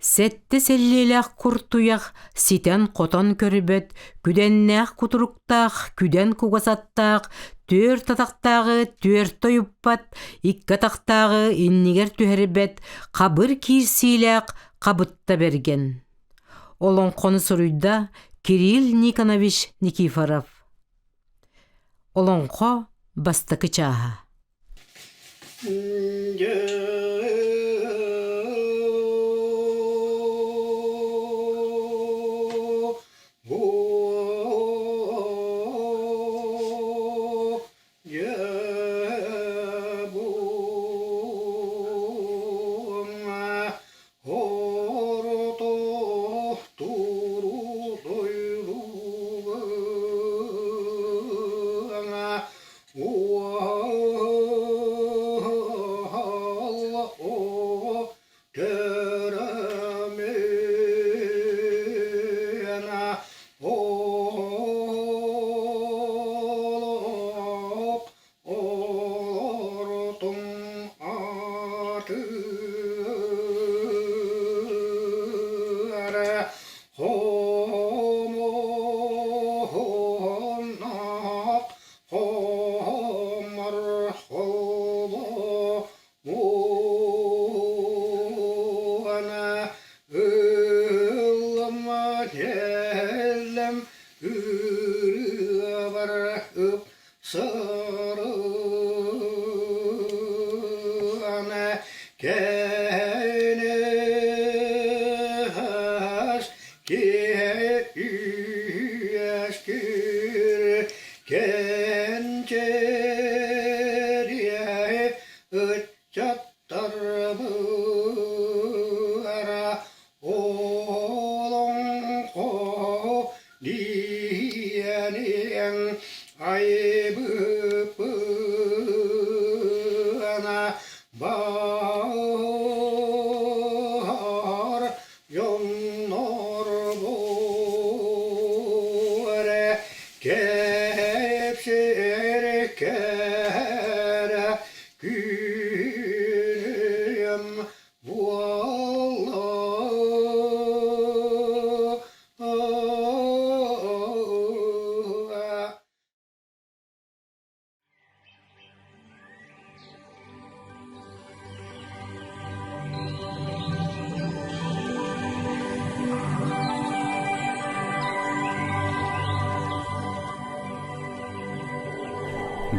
Сэттэ сэллиэлээх куртуйах ситэн-хотон көрбөт, күдэннээх кутуруктаах, күдэн кугас аттаах, түөрт атахтааҕы түөрт тойуппат, икки атахтааҕы иннигэр түһэрбэт, хабыр киирсиилээх Хабытта Бэргэн. Олоҥхону суруйда Кирилл Никонович Никифоров. Олоҥхо бастакы чааһа.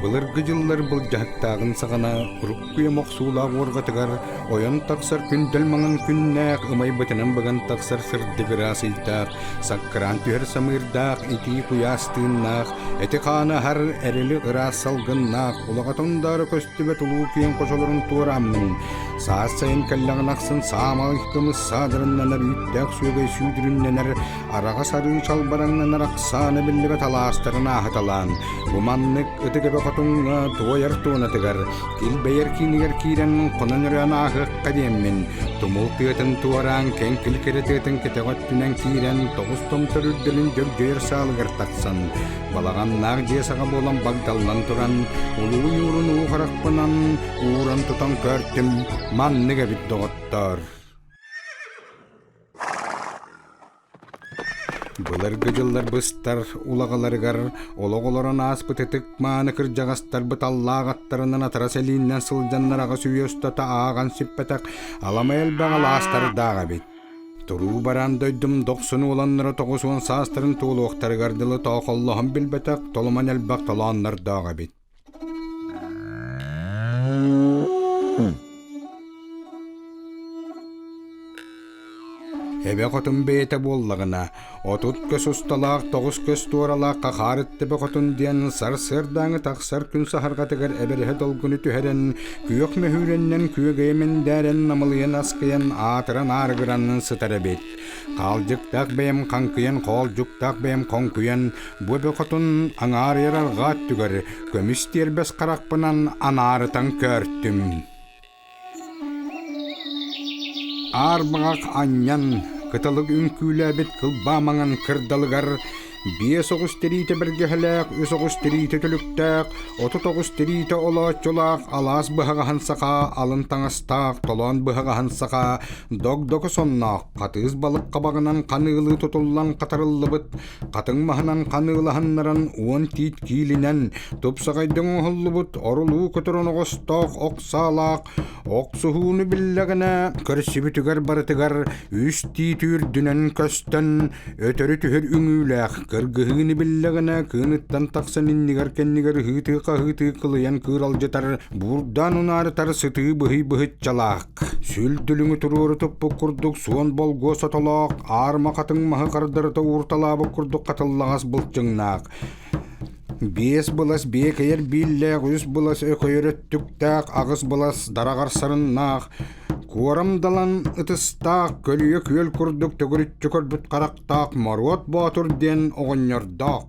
Былыргы дьыллар былдьаһыктааҕын саҕана урукку мохсуулаах уорҕатыгар ойон тахсар күндэл маҥан күннээх ымайбытынан быган тахсар сырдык ыраас ыйдаах, саккыраан түһэр самыырдаах итии куйаас тыыннаах, эти-хааны аһар эрэли ыраас салгыннаах, улаҕатын даара көстүбэт улуу киэҥ хочолорун туорааммын, саас сайын кэллэҕин ахсын саамал кымыс саадырыннанар үүттээх сүөгэй сүүдүрүннэнэр араҕас арыы чалбараҥнанар ахсаана биллибэт алаастарын ааһыталаан, бу маннык ытык эбэ хотуҥҥа туойар туонатыгар, килбэйэр киинигэр киирэн хонон-өрөөн ааһыахха диэммин, тумул тыатын туораан, кэҥкил кэрэ тыатын кэтэҕэ өттүнэн киирэн, тоҕус томтор үрдэлин дьөгдьөйөр саалыгар тахсан, балаҕаннаах дьиэ саҕа буолан багдаллан туран, улуу ньуурун уу харахпынан ууран тутан көртүм, маннык эбит доҕоттоор. Былыргы дьыллар быстар улаҕаларыгар олох олорон ааспыт ытык-мааны кырдьаҕастарбыт аллаах аттарынан атара сэлииннэн сылдьаннар аҕыс үйэ устата ааҕан сиппэтэх аламай элбэх алаастардаах эбит. Туруу бараан дойдум дохсун уоланнара 90 саастарын туолуохтарыгар дылы тоохоллоһон билбэтэх толомон элбэх толооннордоох эбит. Эбэ хотун бэйэтэ буоллаҕына, 30 көс усталаах, 9 көс туоралаах хахаар эттэ хотун диэн сарсыардааҥы тахсар күн саһарҕатыгар эбэрэһэ долгуну түһэрэн, күөх мөһүүрэннэн күөгэйэ мэндээрэн намылыйан аскыйан аатыран аарыгыран сытар эбит. Хаалдьыктаах бэйэм хаҥкыйан, хоолдьуктаах бэйэм хоҥкуйан, Бу эбэ хотун аҥаарыйар арҕаа өттүгэр көмүс тиэрбэс харахпынан анаарытан көөртүм. Аар баҕах анньан, кыталык үҥкүүлээбит кылбаа маҥан кырдалыгар Биэс оҕус тириитэ бэргэһэлээх, үс оҕус тириитэ түлүктээх, 39 тириитэ олооччулаах, алаас быһаҕаһын саха, алын таҥастаах, толоон быһаҕаһын саха, догдоко сонноох, хатыыс балык хабаҕынан ханыылыы тутуллан хатарыллыбыт, хатыҥ маһынан ханыылаһыннаран уон тиит киилинэн, тупсаҕайдык оҥоһуллубут орулуу көтөр оноҕостоох ох саалаах, охсуһууну биллэҕинэ, көрсүбүтүгэр барытыгар үс тиит үрдүнэн көстөн, өтөрү түһэр үҥүүлээх, кыргыһыыны биллэҕинэ, кыыныттан тахсан иннигэр-кэннигэр ыһыытыы-хаһыытыы кылыйан кыыралдьытар, буурдаан унаарытар сытыы быһый быһыччалаах, сүл дүлүҥү туруору туппут курдук суон болгуо сотолоох, аарма хатыҥ маһы хардарыта уурталаабыт курдук хатыллаҕас былчыҥнаах, Биэс былас биэкэйэр бииллээх, үс былас өкөйөр өттүктээх, аҕыс былас дараҕар сарыннаах, куорам далан ытыстаах, көлүйэ күөл курдук төгүрүччү көрбүт харахтаах Моруот Боотур диэн оҕонньордоох.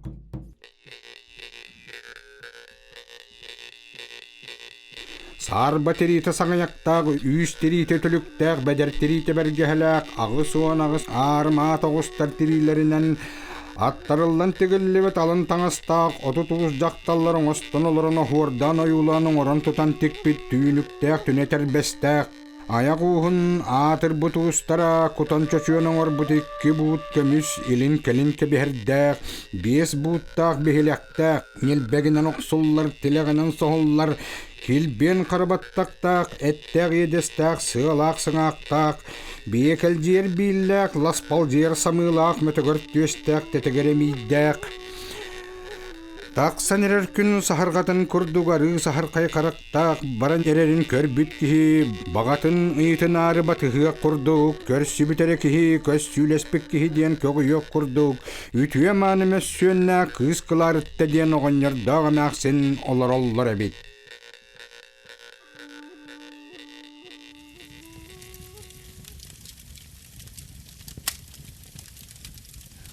Саарба тириитэ саҥыйахтаах, үүс тириитэ үтүлүктээх, бэдэр тириитэ бэргэһэлээх, 88 аарымаат оҕустар тириилэринэн аттарыллан тигиллибит алын таҥастаах 30 уус дьахталлар оҥостон олорон оһуордаан ойуулаан оҥорон тутан тикпит түүнүктээх түнэ тэрбэстээх Айах ууһун аатырбыт уустара кутан чочуйан оҥорбут икки буут көмүс илин-кэлин кэбиһэрдээх, биэс бууттаах биһилэхтээх, ньилбэгинэн охсуллар, тилэҕинэн соһуллар, килбиэн хара баттахтаах, эттээх иэдэстээх, сыалаах сыҥаахтаах, биэкэлдьийэр бииллээх, ласпалдьыйар самыылаах, мөтөгөр түөстээх, тэтэгэр эмиийдээх, Тахсан эрэр күн саһарҕатын курдук арыы саһархай харахтаах баран эрэрин көрбүт киһи баҕатын ыйытынаары батыһыах курдук, көрсүбүт эрэ киһи көссүүлэспит киһи диэн көҕүйүөх курдук, үтүө мааны мөссүөннээх кыыс Кылаарытта диэн оҕонньордоох эмээхсин олороллор эбит.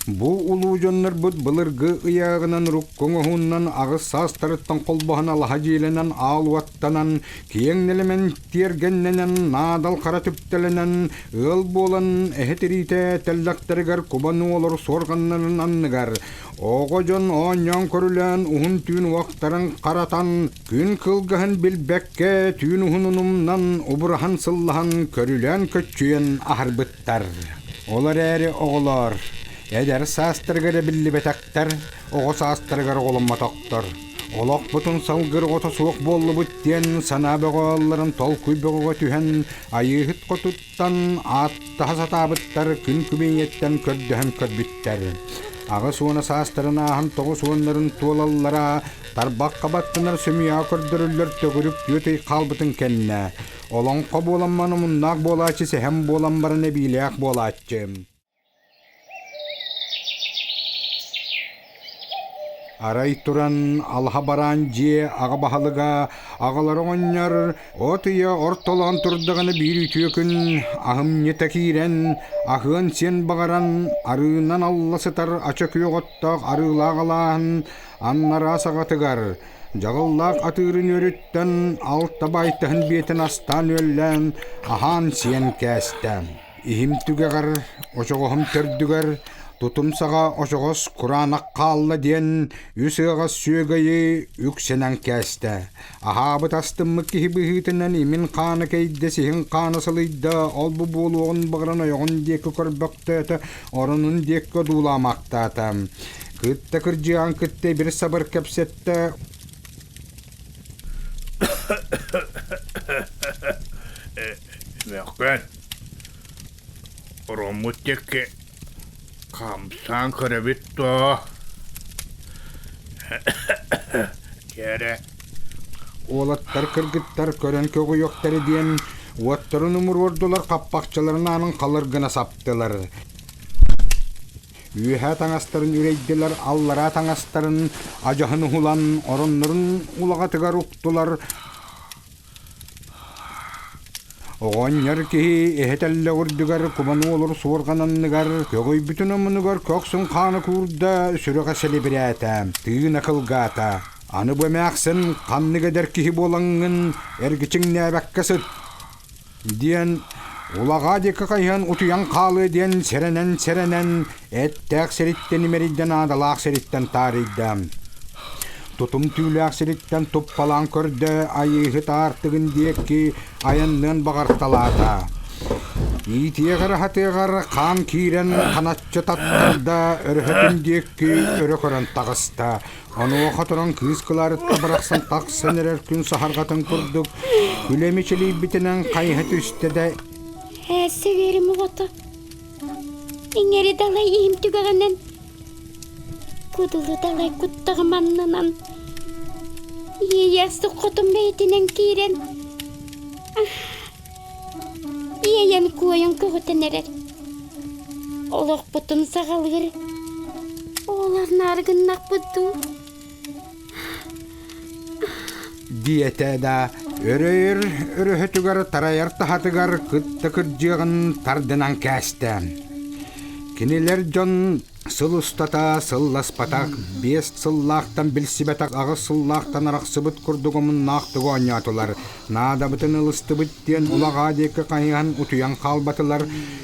Бу улуу дьоннорбут былыргы ыйааҕынан урукку оҥоһууннан аҕыс саастарыттан холбоһон алаһа дьиэлэнэн аал уоттанан, киэҥ нэлэмэн тиэргэннэнэн, наадал хара түптэлэнэн, ыал буолан эһэ тириитэ тэллэхтэригэр кубан уолар суорҕаннарын анныгар оҕо дьон оонньоон көрүлээн уһун түүн уохтарын харатан Күн кылгаһын билбэккэ, түүн уһунун умнан, убураһан сыллаһан, көрүлээн көччүйэн аһарбыттар. Ол эрээри оҕолоор, эдэр саастарыгар эбиллибэтэхтэр, оҕо саастарыгар оҕоломмотохтор. Олохпутун салгыр оҕото суох буоллубут диэн санаа бөҕө ылларан толкуй бөҕөҕө түһэн, Айыыһыт хотуттан ааттаһа сатаабыттар күн күбэйиэттэн көрдөһөн көрбүттэр. 80 саастарын ааһан тоҕус уоннарын туолаллара Тарбахха баттанар сөмүйэҕэ көрдөрүллэр төгүрүк түөрт ый хаалбытын кэннэ, олоҥхо буоламман омуннаах буолааччы сэһэн буолан баран эбиилээх буолааччы. Арай туран алаһа бараан дьиэ аҕа баһылыга аҕалара оҕонньор от ыйа ортолоон турдаҕына биир үтүө күн аһымньыта киирэн, аһыан-сиэн баҕаран, арыынан алла сытар ача күөх оттоох арыылаах алааһын Аннараа саҕатыгар дьаҕыллаах атыырын үөрүттэн алта баайтаһын биэтин астаан-үөллээн, аһаан-сиэн кээстэ. Иһим түгэҕэр, очоҕоһум төрдүгэр тутум саҕа очоҕос кураанах хаалла диэн үс ыаҕас сүөгэйи үксэнэн кээстэ. Аһаабыт астыммыт киһи быһыытынан имин хаана кэйдэ, сиһин хаана сылыйда, ол-бу буолуоҕун баҕаран ойоҕун диэки көрбөхтөөтө, оронун диэки одуулаамахтаата. Кытта кырдьыаҕын кытта ибир-сабыр кэпсэттэ. Мөхкөн, ороммут диэки хамсаан көрөбүт дуо? Кэрэ. Уолаттар, кыргыттар көрөн көҕүйүөхтэрэ диэн уоттарын умуруордулар, хаппахчыларын аанын халыр гына саптылар. Үөһээ таҥастарын үрэйдилэр, аллараа таҥастарын адьаһын уһулан, ороннорун улаҕатыгар уктулар. Оҕонньор киһи эһэ тэллэх үрдүгэр куман уолур суорҕан анныгар көҕүйбүтүн омунугар көхсүн хаана куурда, сүрэҕэ сэлибирээтэ, тыына кылгаата. Аны бу эмээхсин ханнык эдэр киһи буолаҥҥын эргичиҥнээбэккэ сыт диэн Улаҕаа диэки хайыһан утуйан хаалыа диэн сэрэнэн-сэрэнэн, эттээх сириттэн имэрийдэ наадалаах сириттэн таарыйда. Тутум түүлээх сириттэн туппалаан көрдө, айыыһыт аартыгын диэки айанныан баҕарталаата. Иитиэҕэр-аһатыаҕар хаан киирэн ханаччы таттарда, өрөһөтүн диэки өрө көрөн таҕыста. Онуоха туран кыыс кылаарытта барахсан тахсан эрэр күн саһарҕатын курдук күлэ мичилийбитинэн хайыһа түстэ да Ээ, сэбиэрим оҕото, иҥэри далай иһим түгэҕинэн, кудулу далай куттаҕым аннынан, иэйээхсик хотун бэйэтинэн киирэн, иэйэн-куойан көҕүтэн эрэр. Олохпутун саҕалыыр оҕолорноору гыннахпыт дуу? Диэтэ да, өрөйөр өрөһөтүгэр тарайар таһатыгар кытта кырдьыаҕын тардынан кээстэ. Кинилэр дьон Сыл устата сылласпатах, 5 сыллаахтан билсибэтэх 8 сыллаахтан арахсыбыт курдук омуннаахтык оонньоотулар. Наадабытын ылыстыбыт диэн улаҕаа диэки хайыһан утуйан хаалбатылар.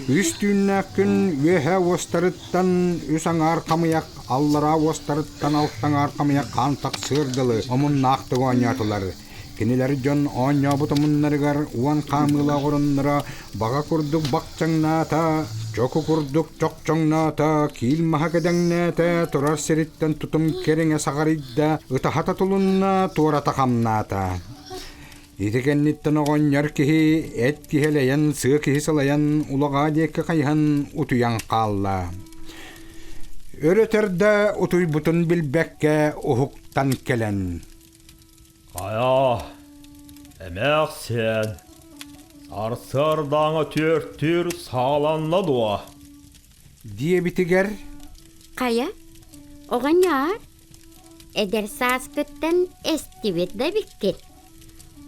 Үс түүннээх күн үөһэ уостарыттан үс аҥаар хамыйах, аллараа уостарыттан алта аҥаар хамыйах хаан тахсыар дылы омуннаахтык оонньоотулар. Кинилэр дьон оонньообут омуннарыгар уон хаамыылаах оронноро баҕа курдук бахчаҥнаата, чоку курдук чохчоҥноото, киил маһа кэдэҥнээтэ, турар сириттэн тутум кэриҥэ саҕарыйда, ытаһата тулунна, туората хамнаата. Ити кэнниттэн оҕонньор киһи эт киһи элэйэн, сыа киһи сылайан, улаҕаа диэки хайыһан утуйан хаалла. Өр-өтөр да утуйбутун билбэккэ уһуктан кэлэн Хайа, эмээхсиэн, сарсыардааҥы түөртүүр саҕаланна дуо? Диэбитигэр Хайа, оҕонньоор, эдэр сааскыттан эстибит да эбиккит.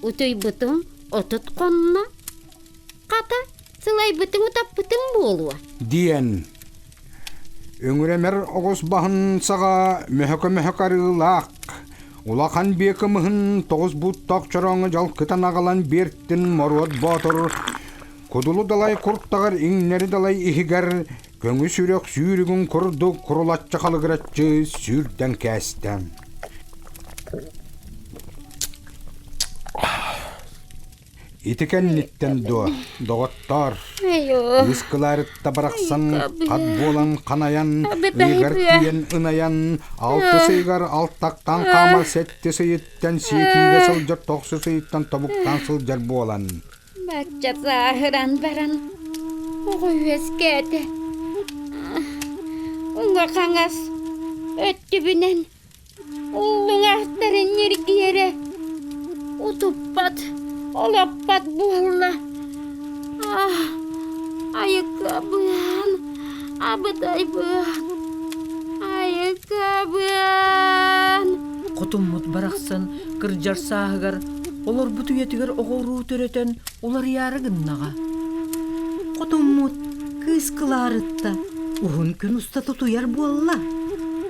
Утуйбутуҥ 30 хонно. Хата, сылайбытыҥ утаппытыҥ буолуо. Диэн Өҥүрэмэр оҕус баһын саҕа мөһөкө-мөһөкө арыылаах, улахан биэ кымыһын тоҕус бууттаах чорооҥҥо дьалкытан аҕалан биэртин Моруот Боотур кудулу далай куртаҕар иҥнэри далай иһигэр көҥүс үрэх сүүрүгүн курдук курулаччы халыгыраччы сүүрдэн кээстэ. Ити кэнниттэн дуо, доҕоттоор, кыыс кылаарытта барахсан хат буолан ханайан, ыйыгар тиийэн ынайан, алтыс ыйыгар алтактаан хаамар сэттис ыйыттан сиэтиигэ сылдьар тохсус ыйыттан тобуктаан сылдьар буолан. Бачча сааһыран баран оҕо үөскээтэ. Уҥа-хаҥас өттүбүнэн Уллуҥахтарын ньиргиэрэ утуппат, олоппот буолла. Аах, айыккабыан, абытайбыан, айыккабыан. Хотуммут барахсан кырдьар сааһыгар олорбут үйэтигэр оҕо-уруу төрөтөн уларыйаары гыннаҕа. Хотуммут кыыс кылаарытта уһун күн устата утуйар буолла.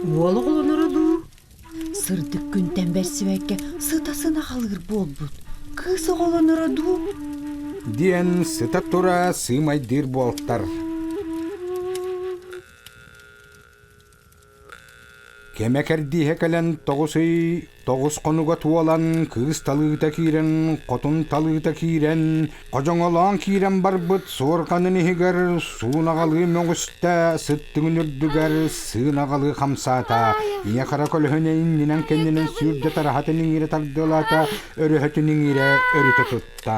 Уол оҕолоноро дуу? Сырдык күнтэн бэрсибэккэ сыта-сына халыыр буолбут. Кыыс оҕолоноро дуу? Диэн сыта-тура сыымайдыыр буолтар. Кэмэ кэрдииһэ кэлэн 9 ый 9 хонуга туолан, кыыс талыыта киирэн, хотун талыыта киирэн, ходьоҥолоон киирэн барбыт суорҕанын иһигэр суунаҕалыы мөҕүстэ, сыттыгын үрдүгэр сыынаҕалыы хамсаата, ийэ хара көлөһүнэ иннинэн-кэннинэн сүүрдэ тараһатын иҥиирэ тардыалаата, өрөһөтүн иҥиирэ өрүтэ тутта.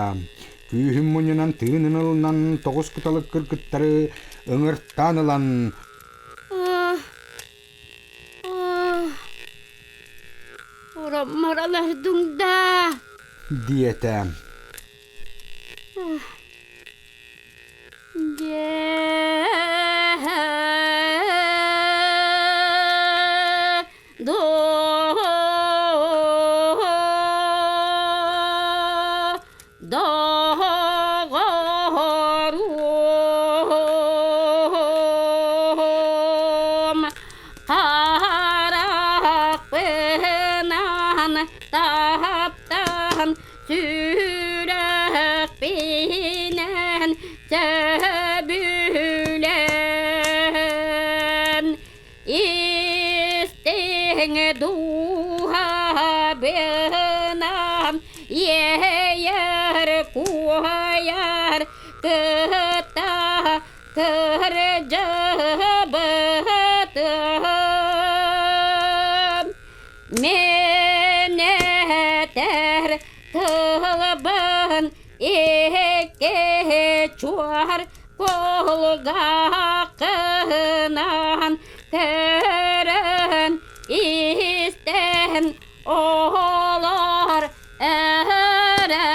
Күүһүн мунньунан тыынын ылынан тоҕус кыталык кыргыттары ыҥыртаан ылан Маралар да диэтэ. Доҕорум харахпынан таптаан сүрэхпин Сөбүлээн истиҥ дууһабынан иэйэр куойар кытта кырдьыбытым Мин этэр тылбын икки чуор кулгааххынан көрөн истэн олор эрэ.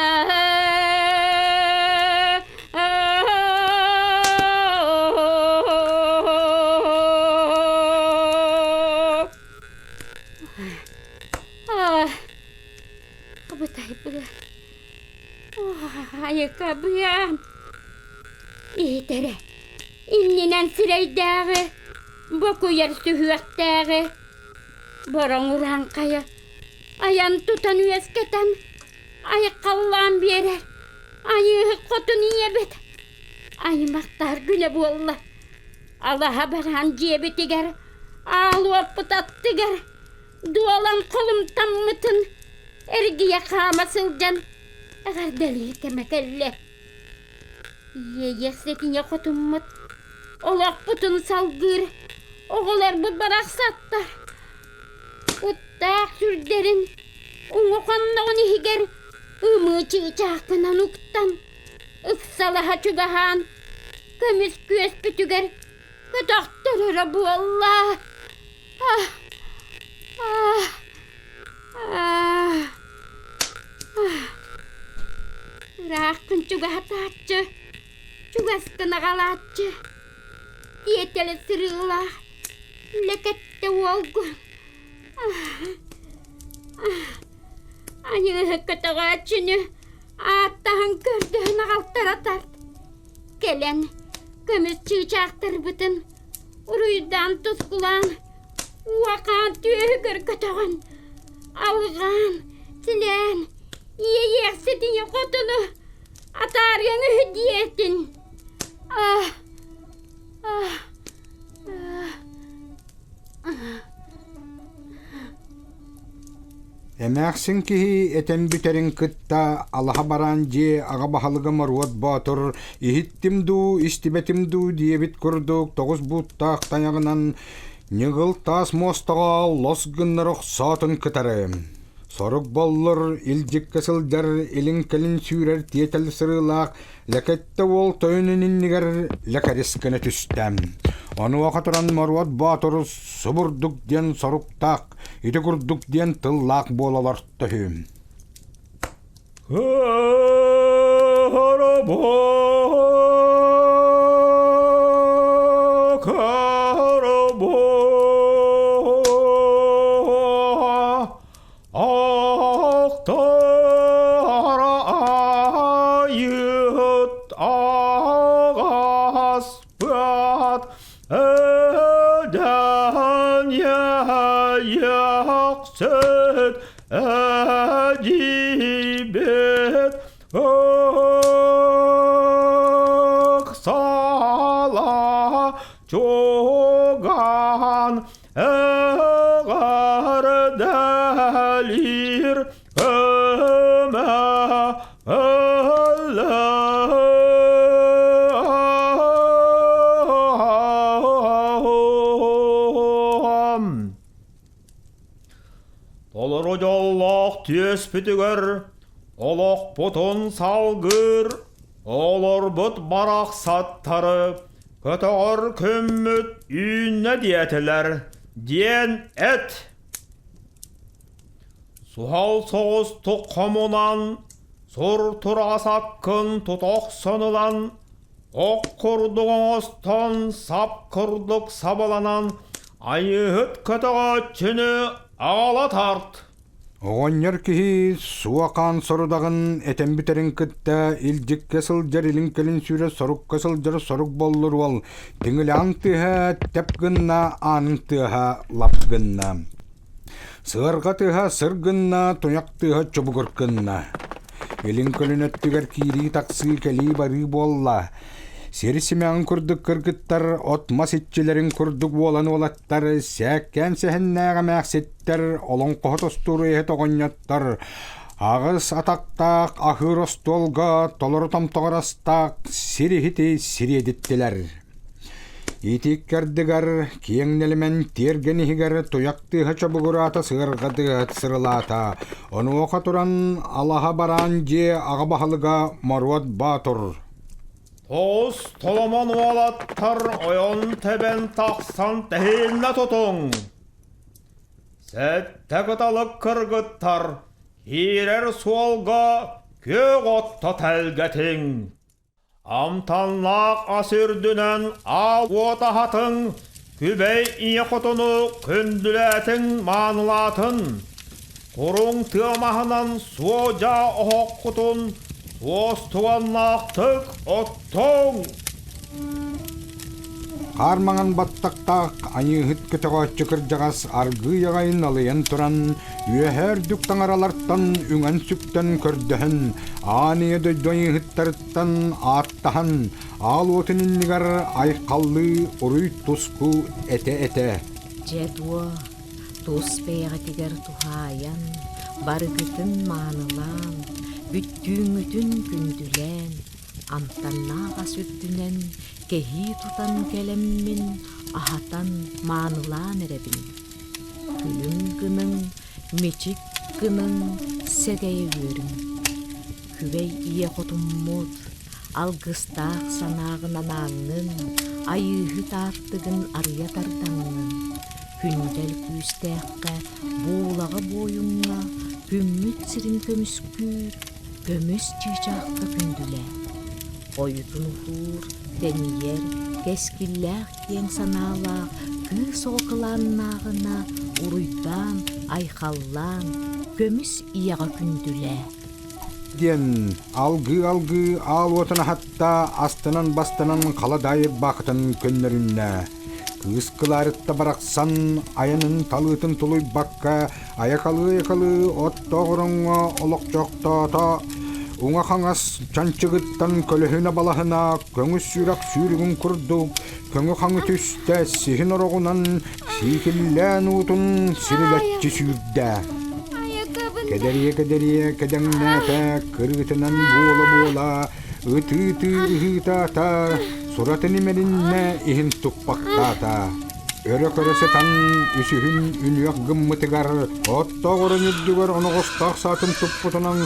Абытайбыан, айыкабыан, иһитэрэ, иннинэн сирэйдээҕи, бокуйар сүһүөхтээҕи, бороҥ урааҥхайа айан тутан үөскэтэн, айхаллаан биэрэр, айыыһык хотун ийэбит аймахтар күнэ буолла. Алаһа бараан дьиэбитигэр, аал уоппут аттыгар дуолан холумтаммытын эргийэ хаама сылдьан эҕэрдэлиир кэмэ кэллэ. Иэйиэх сэтиньэ хотуммут, олохпутун салгыыр оҕолорбут барахсаттар. Уттаах сүрдэрин уҥа хонноҕун иһигэр ымыы чыычаахтанан уктан, ыксалаһа чугаһаан, көмүс күөспүтүгэр көтөхтөрөрө буолла. Ырааххын чугаһатааччы, чугаскын аҕалааччы, тиэтэлэ сырыылаах, лэкэттэ уолгун. Аньыыһы көтөҕөөччүнү ааттаһан көрдөһөн аҕалтара тарт. Кэлэн көмүс чыычаахтарбытын уруйдаан тускулаан, уокаан түөһүгэр көтөҕөн, алҕаан, силээн, иэйиэхситиҥи хотуну атаарыаҥ үһү диэтин. Ah, ah, ah, ah. Эмээхсин киһи этэн бүтэрин кытта алаһа бараан дьиэ аҕа баһылыга Моруот Боотур иһиттим дуу, истибэтим дуу диэбит курдук тоҕус бууттаах тайаҕынан ньыгыл таас муостаҕа лос гыннар охсоотун кытары. Сорук боллур, илдьиккэ сылдьар, илин-кэлин сүүрэр тиэтэл сырыылаах Лэкэттэ уол тойонун иннигэр лэкэрис гына түстэ. Онуоха туран Моруот Боотуру субурдук диэн соруктаах, ити курдук диэн тыллаах буола олорто үһү. Ахтар айыт аҕаспыт Эдэн иэйэхсит эдиибит Ыксала чугаан Эҕэрдэлиир көмө Толору дьоллоох түөспүтүгэр олохпутун салгыыр олорбут барахсаттары Көтөҕөр күммүт үүннэ диэтилэр, диэн эт. Суһал соҕустук хомунан, сур тураҕас аккын тута охсон ылан, ох курдук оҥостон, сап курдук сабаланан, айыыһыт көтөҕөөччүнү аҕала тарт. Оҕонньор киһи суо-хаан сорудаҕын этэн бүтэрин кытта илдьиккэ сылдьар илин-кэлин сүүрэ сорукка сылдьар сорук боллур уол тиҥилэҕин тыаһа тэп гынна, аанын тыаһа лап гынна. Сыарҕа тыаһа сыр гынна, туйах тыаһа чубугур гынна. Илин-көлүн өттүгэр киирии-тахсыы, кэлии-барыы буолла. Сир симэҕин курдук кыргыттар, от-мас иччилэрин курдук уолан уолаттар, сээккээн сэһэннээх эмээхситтэр, олоҥхоһут остуоруйаһыт оҕонньоттор, аҕыс атахтаах аһыыр остуолга толору томтоҕор астаах сир иһити сириэдиттилэр. Ити иккардыгар киэҥ нэлэмэн тиэргэн иһигэр туйах тыаһа чобугураата сыарҕа тыаһа сырылаата. Онуоха туран алаһа бараан дьиэ аҕа баһылыга Моруот Боотур Тоҕус толомон уолаттар ойон тэбэн тахсан тэһииннэ тутуҥ! Сэттэ кыталык кыргыттар киирэр суолга күөх отто тэлгэтиҥ! Амтаннаах ас үрдүнэн аал уот аһатыҥ, күбэй ийэ хотону күндүлээтиҥ маанылаатын! Куруҥ тыа маһынан суодьаа оһоххутун суостуганнаахтык оттуҥ! Хаар маҥан баттахтаах аньыыһыт көтөҕөөччү кырдьаҕас аргыый аҕай налыйан туран, үөһээ үрдүк таҥаралартан үҥэн-сүктэн көрдөһөн, аан ийэ дойду аньыыһыттарыттан ааттаһан, аал уотун иннигэр айхаллыы уруй-туску этэ-этэ. Дьэ дуо, тус бэйэҕитигэр туһаайан, барыгытын маанылаан, бүттүүҥҥүтүн күндүлээн, амтаннаах ас үрдүнэн кэһии тутан кэлэммин аһатан маанылаан эрэбин. Күлүм гыныҥ, мичик гыныҥ, сэгэйэ үөрүҥ. Күбэй ийэ хотуммут, алгыстаах санааҕын анааҥҥын, айыыһыт аартыгын арыйа тардаҥҥын, күндэл күүстээххэ, буулаҕа буойуҥҥа күммүт сирин көмүскүүр көмүс чыычаахха күндүлээ. Ойутун уһуур, тэнийэр, кэскиллээх киэҥ санаалаах кыыс оҕо кылааннааҕына уруйдаан, айхаллаан, көмүс ийэҕэ күндүлээ. Диэн алгыы-алгыы аал уотун аһатта, астынан-бастанан халадаайы баахытын көннөрүннэ. Кыыс Кылаарытта барахсан айанын талыытын тулуйбакка айакалыы-айакалыы оттоох ороҥҥо олохчохтоото, уҥа-хаҥас чанчыгыттан көлөһүнэ-балаһына көҥүс сүрэх сүүрүгүн курдук көҥү-хаҥы түстэ, сиһин ороҕунан сиикиллээн уутун сирилэччи сүүрдэ. Кэдэрийэ-кэдэрийэ кэдэҥнээтэ, кырыытынан буола-буола ытыы-ытыы ыһыытаата, суратын имэриннэ иһин туппахтаата. Өрө көрө сытан үсүһүн үнүөх гыммытыгар оттоох орон үрдүгэр оноҕостоох саатын туппутунан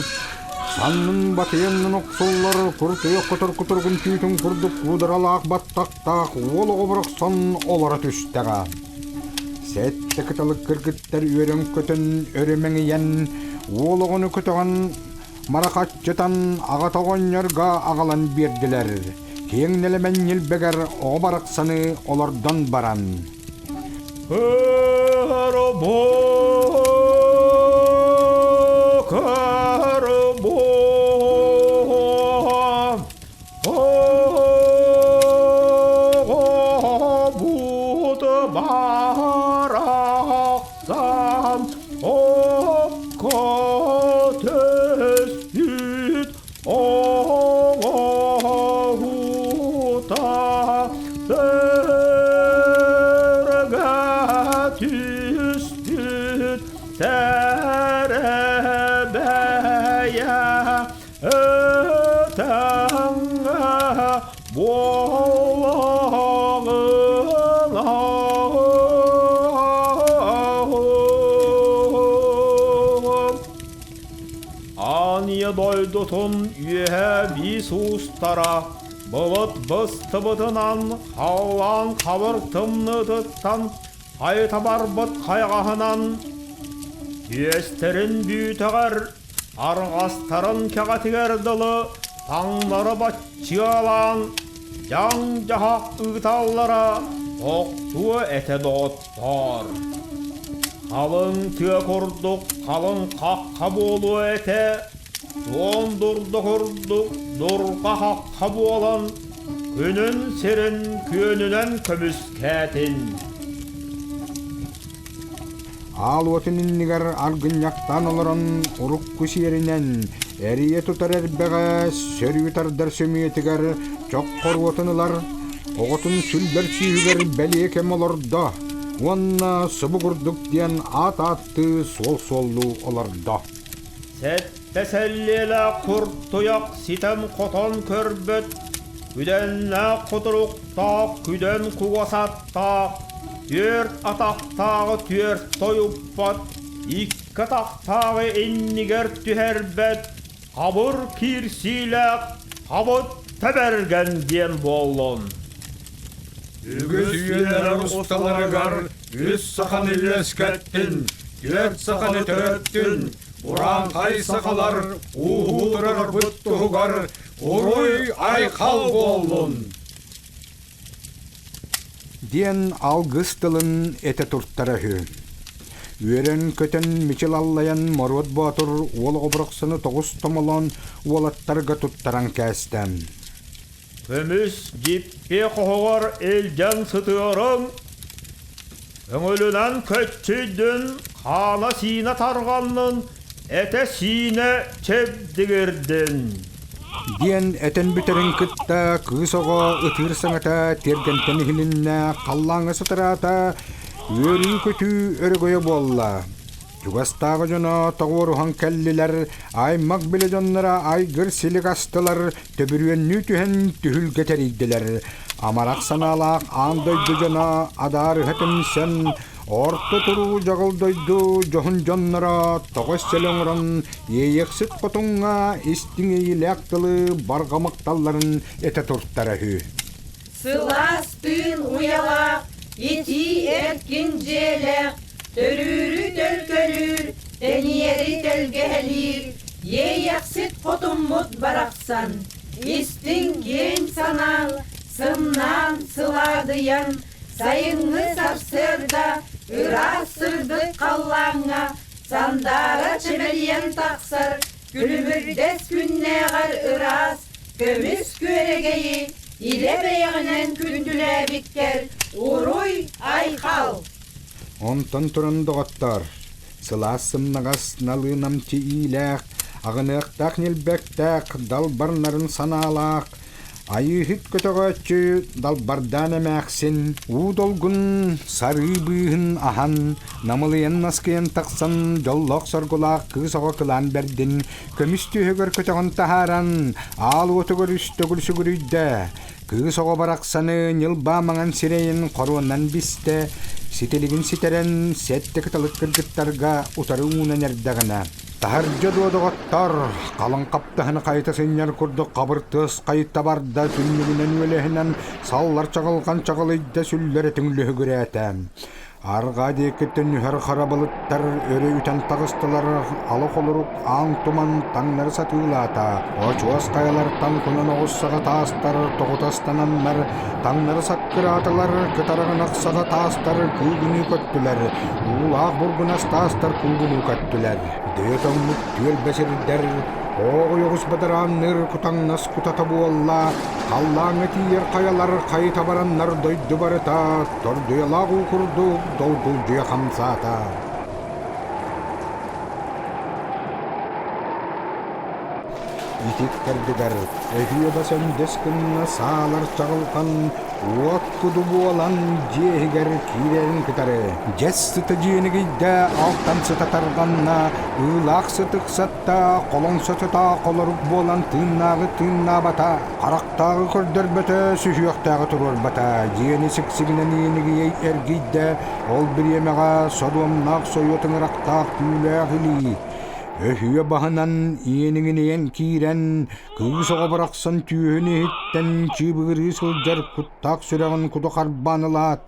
саннын батыйаннын охсуллар куртуйах котор кутуругун түүтүн курдук куударалаах баттахтаах уол оҕо барахсан олоро түстэҕэ. Сэттэ кыталык кыргыттар үөрэн-көтөн өрө мэҥийэн уол оҕону көтөҕөн Марахаччытан аҕата оҕонньорго аҕалан биэрдилэр. Киэҥ нэлэмэн ньилбэгэр оҕо барахсаны олордон баран Оҕобут барахсан окко түспүт оҥоһуута сэргэ түспүт сэрэбэйэ Өтөҥҥө буолаҕына Аан дойдутун үөһэ биис уустара былыт быстыбытынан халлаан хабыр тымныытыттан хайыта барбыт хайаҕаһынан түөстэрин бүүтэҕэр Арҕастарын кэҕэтигэр дылы таҥнары баччыалаан, дьаҥ-дьаһах ыыталлара тохтуо этэ доҕоттоор. Халыҥ тыа курдук халыҥ хахха буолуо этэ, суон дурда курдук дурҕа хахха буолан, күнүн сирин күөнүнэн көмүскээтин. Аал уотун иннигэр аргынньахтаан олорон урукку сиэринэн, Эрийэ тутар эрбэҕэ сөрүү тардар сөмүйэтигэр чох хоруотун ылар, оҕотун сүллэр сүүһүгэр бэлиэ кэм олордо уонна субу курдук диэн аат ааттыы суол суоллуу олордо. Сэттэ сэллиэлээх куртуйах ситэн-хотон көрбөт, күдэннээх кутуруктаах күдэн кугас аттаах, түөрт атахтааҕы түөрт тойуппат, икки атахтааҕы иннигэр түһэрбэт, хабыр киирсиилээх хабыт тэбэргэн диэн буоллун. Үгүс үйэлэр усталарыгар үс саханы үөскэттин, түөрт саханы төрөттүн, урааҥхай сахалар ууһуу турарбыт туһугар уруй-айхал буоллун! Диэн алгыс тылын этэ туртара үһү. Үөрэн-көтөн мичил аллайан Моруот Боотур уол оҕобурахсыны тоҕус томолоон уолаттарга туттаран кээстэ. Көмүс дьиппиэ хоһугар илдьэн сытыарыҥ, көҥүлүнэн көччүйдүн, хаана-сиинэ тарҕаннын, этэ-сиинэ чэбдигирдин. Диэн этэн бүтэрин кытта кыыс оҕо ытыыр саҥата тиэргэнтэн иһилиннэ, халлааҥҥа сытыраата, үөрүү-көтүү өрөгөйө буолла. Чугастааҕы дьоно тоҕуоруһан кэллилэр, аймах-билэ дьонноро айгыр-силик астылар, төбүрүөннүү түһэн түһүлгэ тэрийдилэр. Амарах санаалаах аан дойду дьоно адаарыһа түмсэн, орто туруу дьаҕыл дойду дьоһун дьонноро тоҕо сэлэ оҥорон Иэйэхсит хотуҥҥа истиҥ иэйиилээх тылы барҕа махталларын этэ туртара үһү. Сылаас тыын уйалаах, итии эркин дьиэлээх, төрүүрү төлкөлүүр, тэнийэри тэлгэһэлиир, Иэйэхсит хотуммут барахсан, истиҥ киэҥ санаан, сымнаан, сылаадыйан, сайыҥҥы сарсыарда ыраас сырдык халлааҥҥа сандаара чэмэлийэн тахсар күлүмүрдэс күннээҕэр ыраас көмүс күөрэгэйи илэ бэйэҕинэн күндүлээбиккэр уруй-айхал! Онтон туран доҕоттоор, сылаас сымнаҕас налыы-намчы иилээх, аҕыныахтаах ньилбэктээх, далбар нарын санаалаах, Айыыһыт көтөҕөөччү далбардаан эмээхсин уу долгун сарыы быыһын аһан, намылыйан наскыйан тахсан дьоллоох-соргулаах кыыс оҕо кылаан бэрдин көмүс түөһүгэр көтөҕөн таһааран, аал уотугар үс төгүл сүгүрүйдэ. Кыыс оҕо барахсаны ньылбаа маҥан сирэйин хоруоннан бистэ, ситилигин ситэрэн сэттэ кыталык кыргыттарга утары уунан эрдэҕинэ, Таһырдьа дуо доҕоттор, халыҥ хаптаһыны хайыта сынньар курдук хабыр тыас хайыта барда, түннүгүнэн үөлэһинэн саллар чаҕылҕан чаҕылыйда, сүллэр этиҥ лүһүгүрээтэ. Арҕаа диэкиттэн нүһэр хара былыттар өрө үтэн таҕыстылар, ала холорук аан туман таҥнары сатыылаата, очуос хайалартан кунан оҕус саҕа таастар тоҕута ыстананнар, таҥнары саккыраатылар, кытарыгынах саҕа таастар күүгүнүү көттүлэр, уулаах бургунас таастар куугунуу көттүлэр. Дөйө тоҥмут түөлбэ сирдэр, ооҕуй оҕус бадараанныыр кутаҥнас кутата буолла, халлааҥҥа тиийэр хайалар хайыта бараннар дойду барыта тордуйалаах уу курдук долгулдьуйа хамсаата. Итик кэрдигэр өһүө бас өндөс гынна саалар чаҕылхан уот куду буолан дьиэ иһигэр киирэрин кытары дьэс сыта дьиэнигийдэ алтан сыта тарҕанна ыылаах сыт ыксатта холоҥсо сыта холорук буолан тыыннааҕы тыыннаабата харахтааҕы көрдөрбөтө сүһүөхтээҕи туруорбата дьиэни сиксигинэн иэнигийэй эргийдэ ол бириэмэҕэ содуомнаах сойуо тыҥырахтаах түүлээх илии Өһүө баһынан иэниҥинийэн киирэн, кыыс оҕо барахсан түөһүн иһиттэн чыыбыгырыы сылдьар куттаах сүрэҕин куду харбаан ылаат,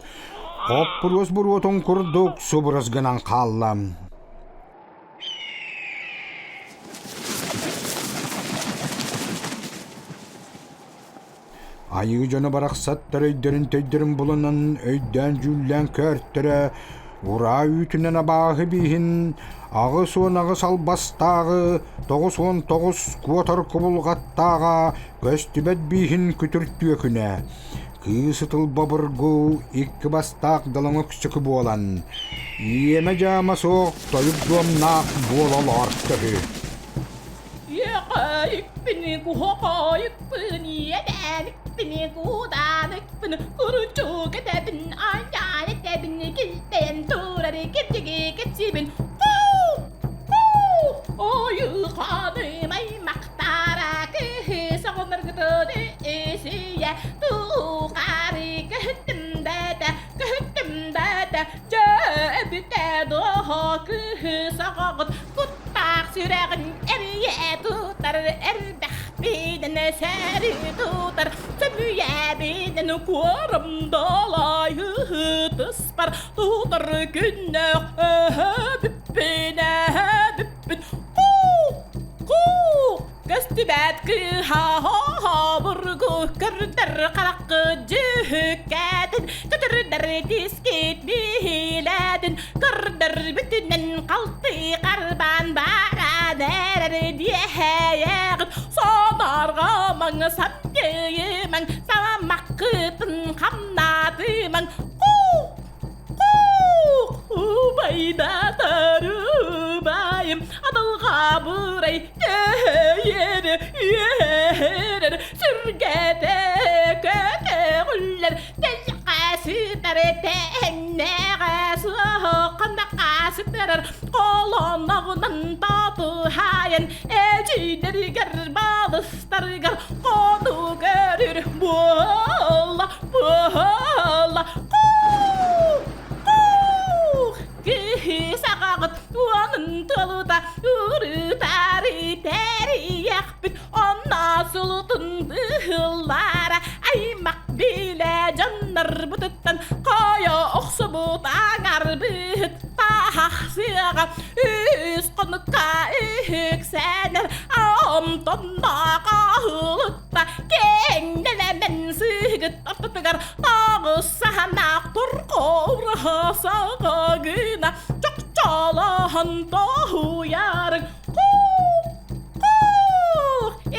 хоппуруос буруотун курдук субурус гынан хаалла. Айыы дьоно барахсаттар өйдөрүн-төйдөрүн булунан өйдөөн-дьүүллээн көөртөрө, ураа үүтүнэн абааһы бииһин 88 албастааҕы, 99 куотар кубулҕаттааҕа көстүбэт бииһин күтүр түөкүнэ, кыыс ытылба обургу икки бастаах далаҥ өксөкү буолан, иэмэ-дьаама суох тойук дуомнаах буола олоорто үһү. Күппүн куһоҕойукпун иэдээникпин куудааныкпын куручук этэбин айаан этэбин килбэйэн турар кирдиги кэпсиибин Ойууханым аймахтара кыһы соҕунаргытын исийэ туухаары көһүттүм дэтэ көһүттүм дэтэ дьэ эбитэ дуо кыһы соҕоҕут куттаах сүрэҕин эрийэ тутар эрбэхпинэн сэри тутар сөмүйэбинэн куорам далай тыспар тутар күннээх бүппүн бүппүн Көстүбэт кыыһа хобургу көрдөр хараххы дьүһүккэтин көтүрдэр тискит биһилэтин көрдөр бүтүнэн халты харбаан баран эрэр диэһэйэҕит сонорҕомоҥ сапкыйымаҥ самаххытын хамнатымаҥ Убайдатар убайым адылҕабырай төһөйөр үөрэр сүргэтэ көтөҕүллэр тэлҕэ сытар тэҥнэҕэ суохханаха сытарар холоноҕунан татыһайан эдьиийдэригэр балыстарыгар хону көрүр буолла буолла Киһи саҕаҕыт уонун туолута урутаары тэрийэхпит онно сулутун быһыллара аймах билэ дьоннорбутуттан хойо охсубут аҥарбыт таһах сыаҕа үс хонукка үһүксэнэр онтонноох аһылыкта киэҥ нэлэмэн сыһыгыт ортотугар тоҕус саһанаах туркураһа саҕагына чохчолоһон тоһуйарыҥ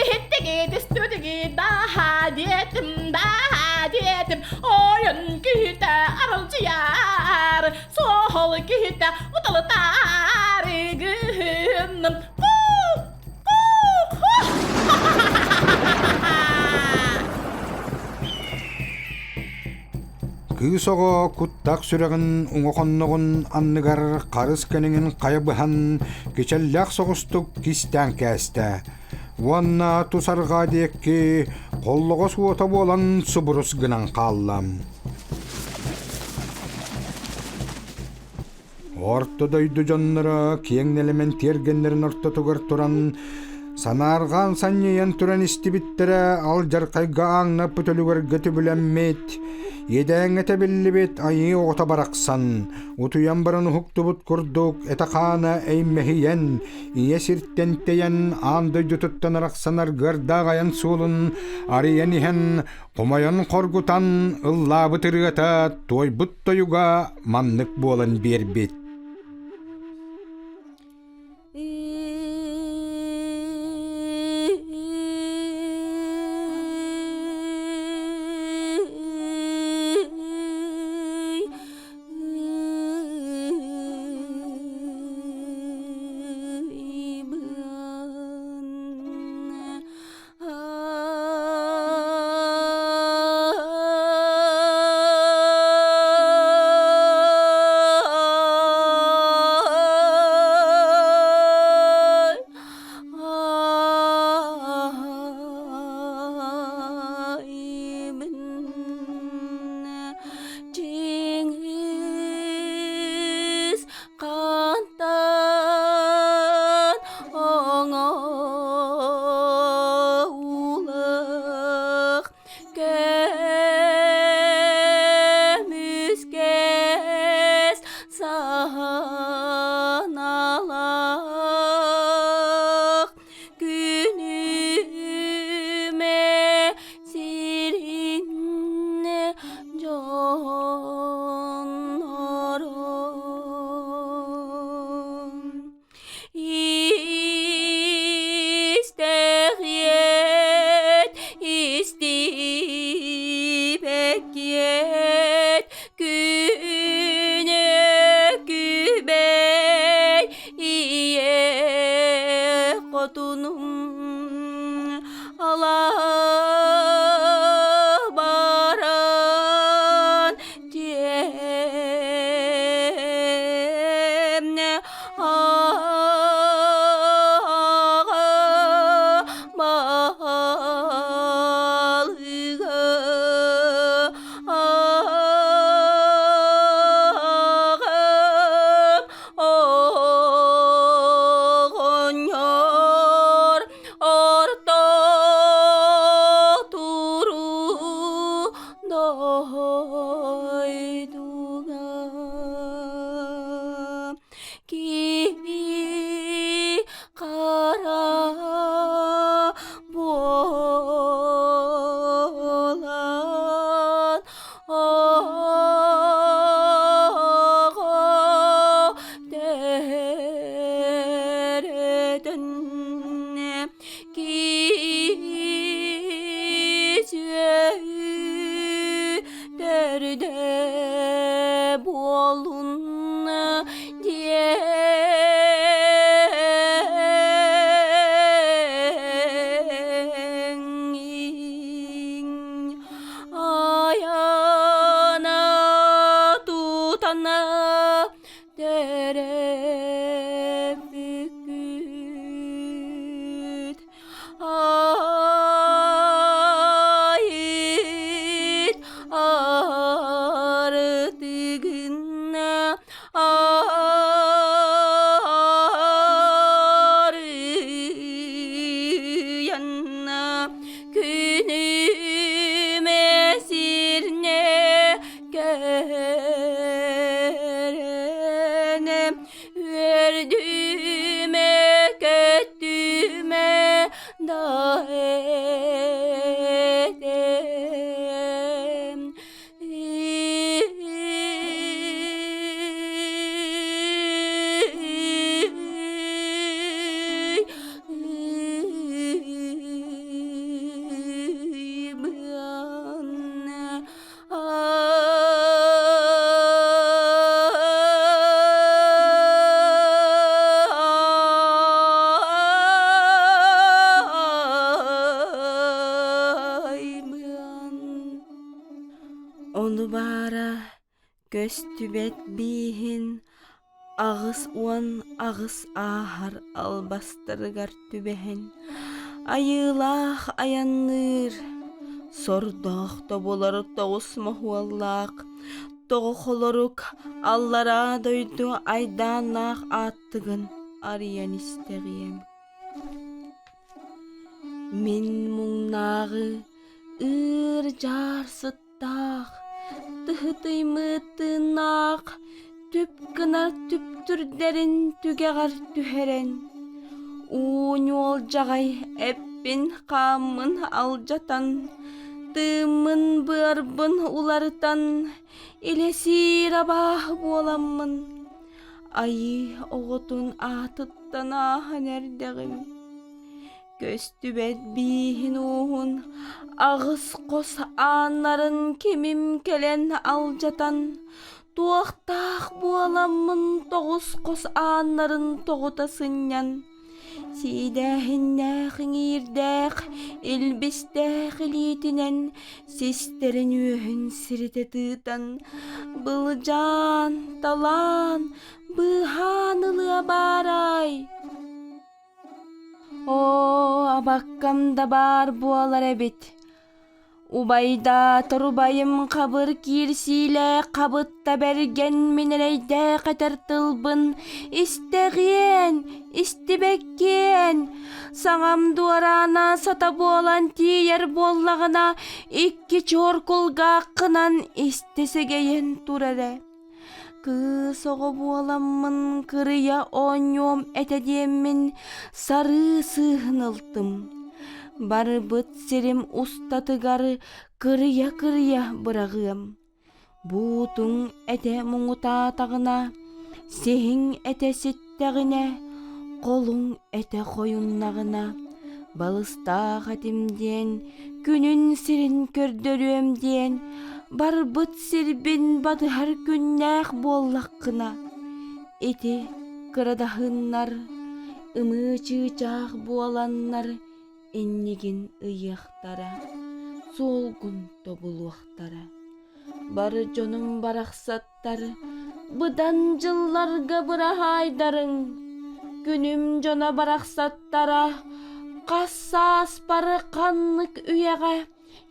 Иһиттигит, истибитигит, даһа диэтим, даһа диэтим, ойон киһитэ аралдьыйар, суол киһитэ уталытаар гынным. Кыыс оҕо куттах сүрэҕин уҥа хонноҕун анныгар харыс кэниҥин хайа быһан кичэллээх соҕустук кистээн кээстэ уонна тус арҕаа диэки холлоҕос уота буолан субурус гынан хаалла. Орто дойду дьонноро киэҥ нэлэмэн тиэргэннэрин ортотугар туран, санаарҕаан санньыйан туран истибиттэрэ алдьархайга ааҥнаппыт өлүгэргэ түбүлэммит, иэдээҥҥэ тэбиллибит айыы оҕото барахсан, утуйан баран уһуктубут курдук этэ-хаана эймэһийэн, ийэ сиртэн тэйэн аан дойдутуттан арахсан аргыардаах айан суолун арыйан иһэн Хомойон-хоргутан ыллаабыт ырыата туойбут тойуга маннык буолан биэрбит. Чингис хантан оҥоулах көмүскэс саһаналаах күнүмэ сирин дьоннорун Истэҕиэт, истибэккиэт, күнү күбэй ийэ хотунум. Оҕо төрөтөн киһи төрдө буолунна диэҥ айана тутана төрөппүккүт Айыт артыгына арыйанна күнүмэ сирне көрөнө Үөрдүмэ, көттүмэ да этем. Ону баара көстүбэт бииһин 88 ааһар албастарыгар түбэһэн айыылаах айанныыр, сордоох тобулар тоҕус моһуоллаах, тоҕо холорук аллараа дойду айдааннаах ааттыгын арыйан истэҕиэм. Мин муҥнааҕы ыыр-дьаар сыттаах, тыһытыймыт тыыннаах түп гынар түптүрдэрин түгэҕэр түһэрэн, уу ньуолдьаҕай эппин-хааммын алдьатан, тыыммын-быарбын уларытан, илэ-сиир абааһы буоламмын, айыы оҕотун аатыттан ааһан эрдэҕим. Көстүбэт бииһин ууһун аҕыс хос ааннарын кимим кэлэн алдьатан, туохтаах буоламмын тоҕус хос ааннарын тоҕута сынньан, сиидээһиннээх иҥиирдээх, илбистээх илиитинэн систэрин үөһүн сиритэ тыытан, былдьаан, талаан, быыһаан ылыа баарай. Оо, абаккам да баар буолар эбит. Убайдаатар убайым хабыр киирсиилээх хабытта бэргэн мин эрэйдээх этэр тылбын истэҕиэн, истибэккиэн, саҥам дуораана сата буолан тиийэр буоллаҕына икки чуор кулгааххынан истэ сэгэйэн турар ээ. Кыыс оҕо буоламмын кырыйа оонньуом этэ диэммин сарыы сыыһын ылтым. Барыбыт сирим устатыгар кырыйа-кырыйа быраҕыам. Буутуҥ этэ муҥутаатаҕына, сиһиҥ этэ ситтэҕинэ, холуҥ этэ хойуннаҕына, балыстаах этим диэн күнүн сирин көрдөрүөм диэн барбыт сирбин батыһар күннээх буоллаххына ити кырадаһыннар ымыы чыычаах буоланнар иннигин ыйыахтара суолгун тобулуохтара бары дьонум барахсаттар быдан дьылларга быраһаайдарыҥ күнүм дьоно барахсаттара хас сааспар ханнык үйэҕэ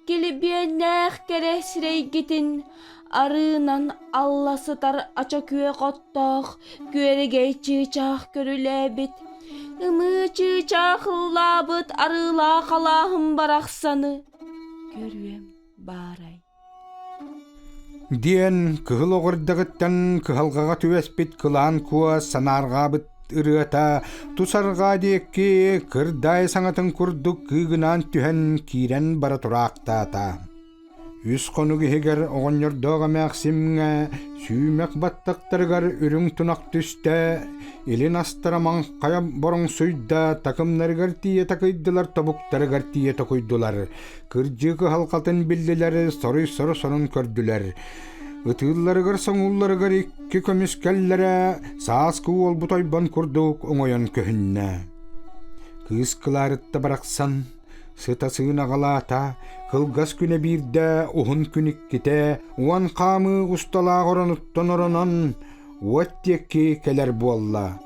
килибиэннээх кэрэ сирэйгитин арыынан алла сытар ача күөх оттоох күөрэгэй чыычаах көрүлээбит ымыы чыычаах ыллаабыт арыылаах алааһым барахсаны көрүөм баарай Диэн кыһыл оҕурдаҕыттан кыһалҕаҕа түбэспит Кылаан Куо санаарҕаабыт ырыата тус арҕаа диэки кырдаай саҥатын курдук кыыгынаан түһэн киирэн бара тураахтаата. Үс хонук иһигэр оҕонньордоох эмээхсимҥэ сүүмэх баттахтарыгар үрүҥ тунах түстэ, илин астара маҥхайа бороҥсуйда, такымнарыгар тиийэ такыйдылар, тобуктарыгар тиийэ токуйдулар. Кырдьыы кыһалҕатын биллилэр, соруй-сору сонун көрдүлэр. Ытыылларыгар соҥуулларыгар икки көмүскэллэрэ сааскы уолбут ойбон курдук оҥойон көһүннэ. Кыыс Кылаарытта барахсан сыта сыынаҕалаата, кылгас күнэ биирдэ, уһун күн иккитэ, уон хаамыы усталаах оронуттан оронон, уот диэки кэлэр буолла.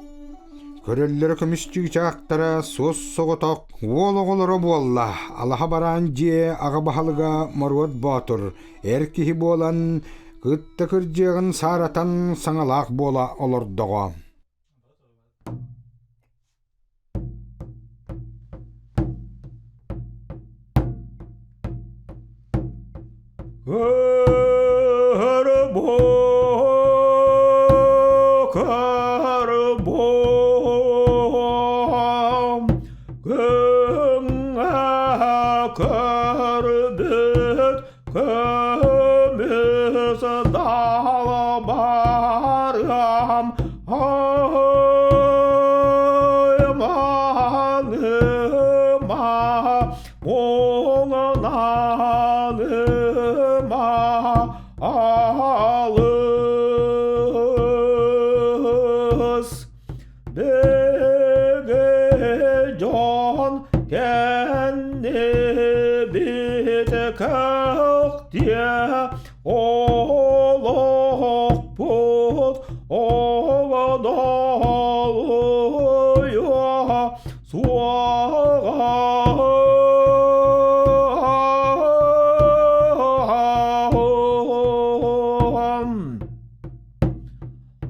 Көрөллөрө көмүс чыычаахтара суос-соҕотох уол оҕолоро буолла. Алаһа бараан дьиэ аҕа баһылыга Моруот Боотур эр киһи буолан, кытта кырдьыаҕын сааратан саҥалаах буола олордоҕо. Көрбүт көмүс далбарам айманыма муҥнаныма алыс Биги дьон кэннибит көхтүө олохпут оҕодолуйуо суоҕа.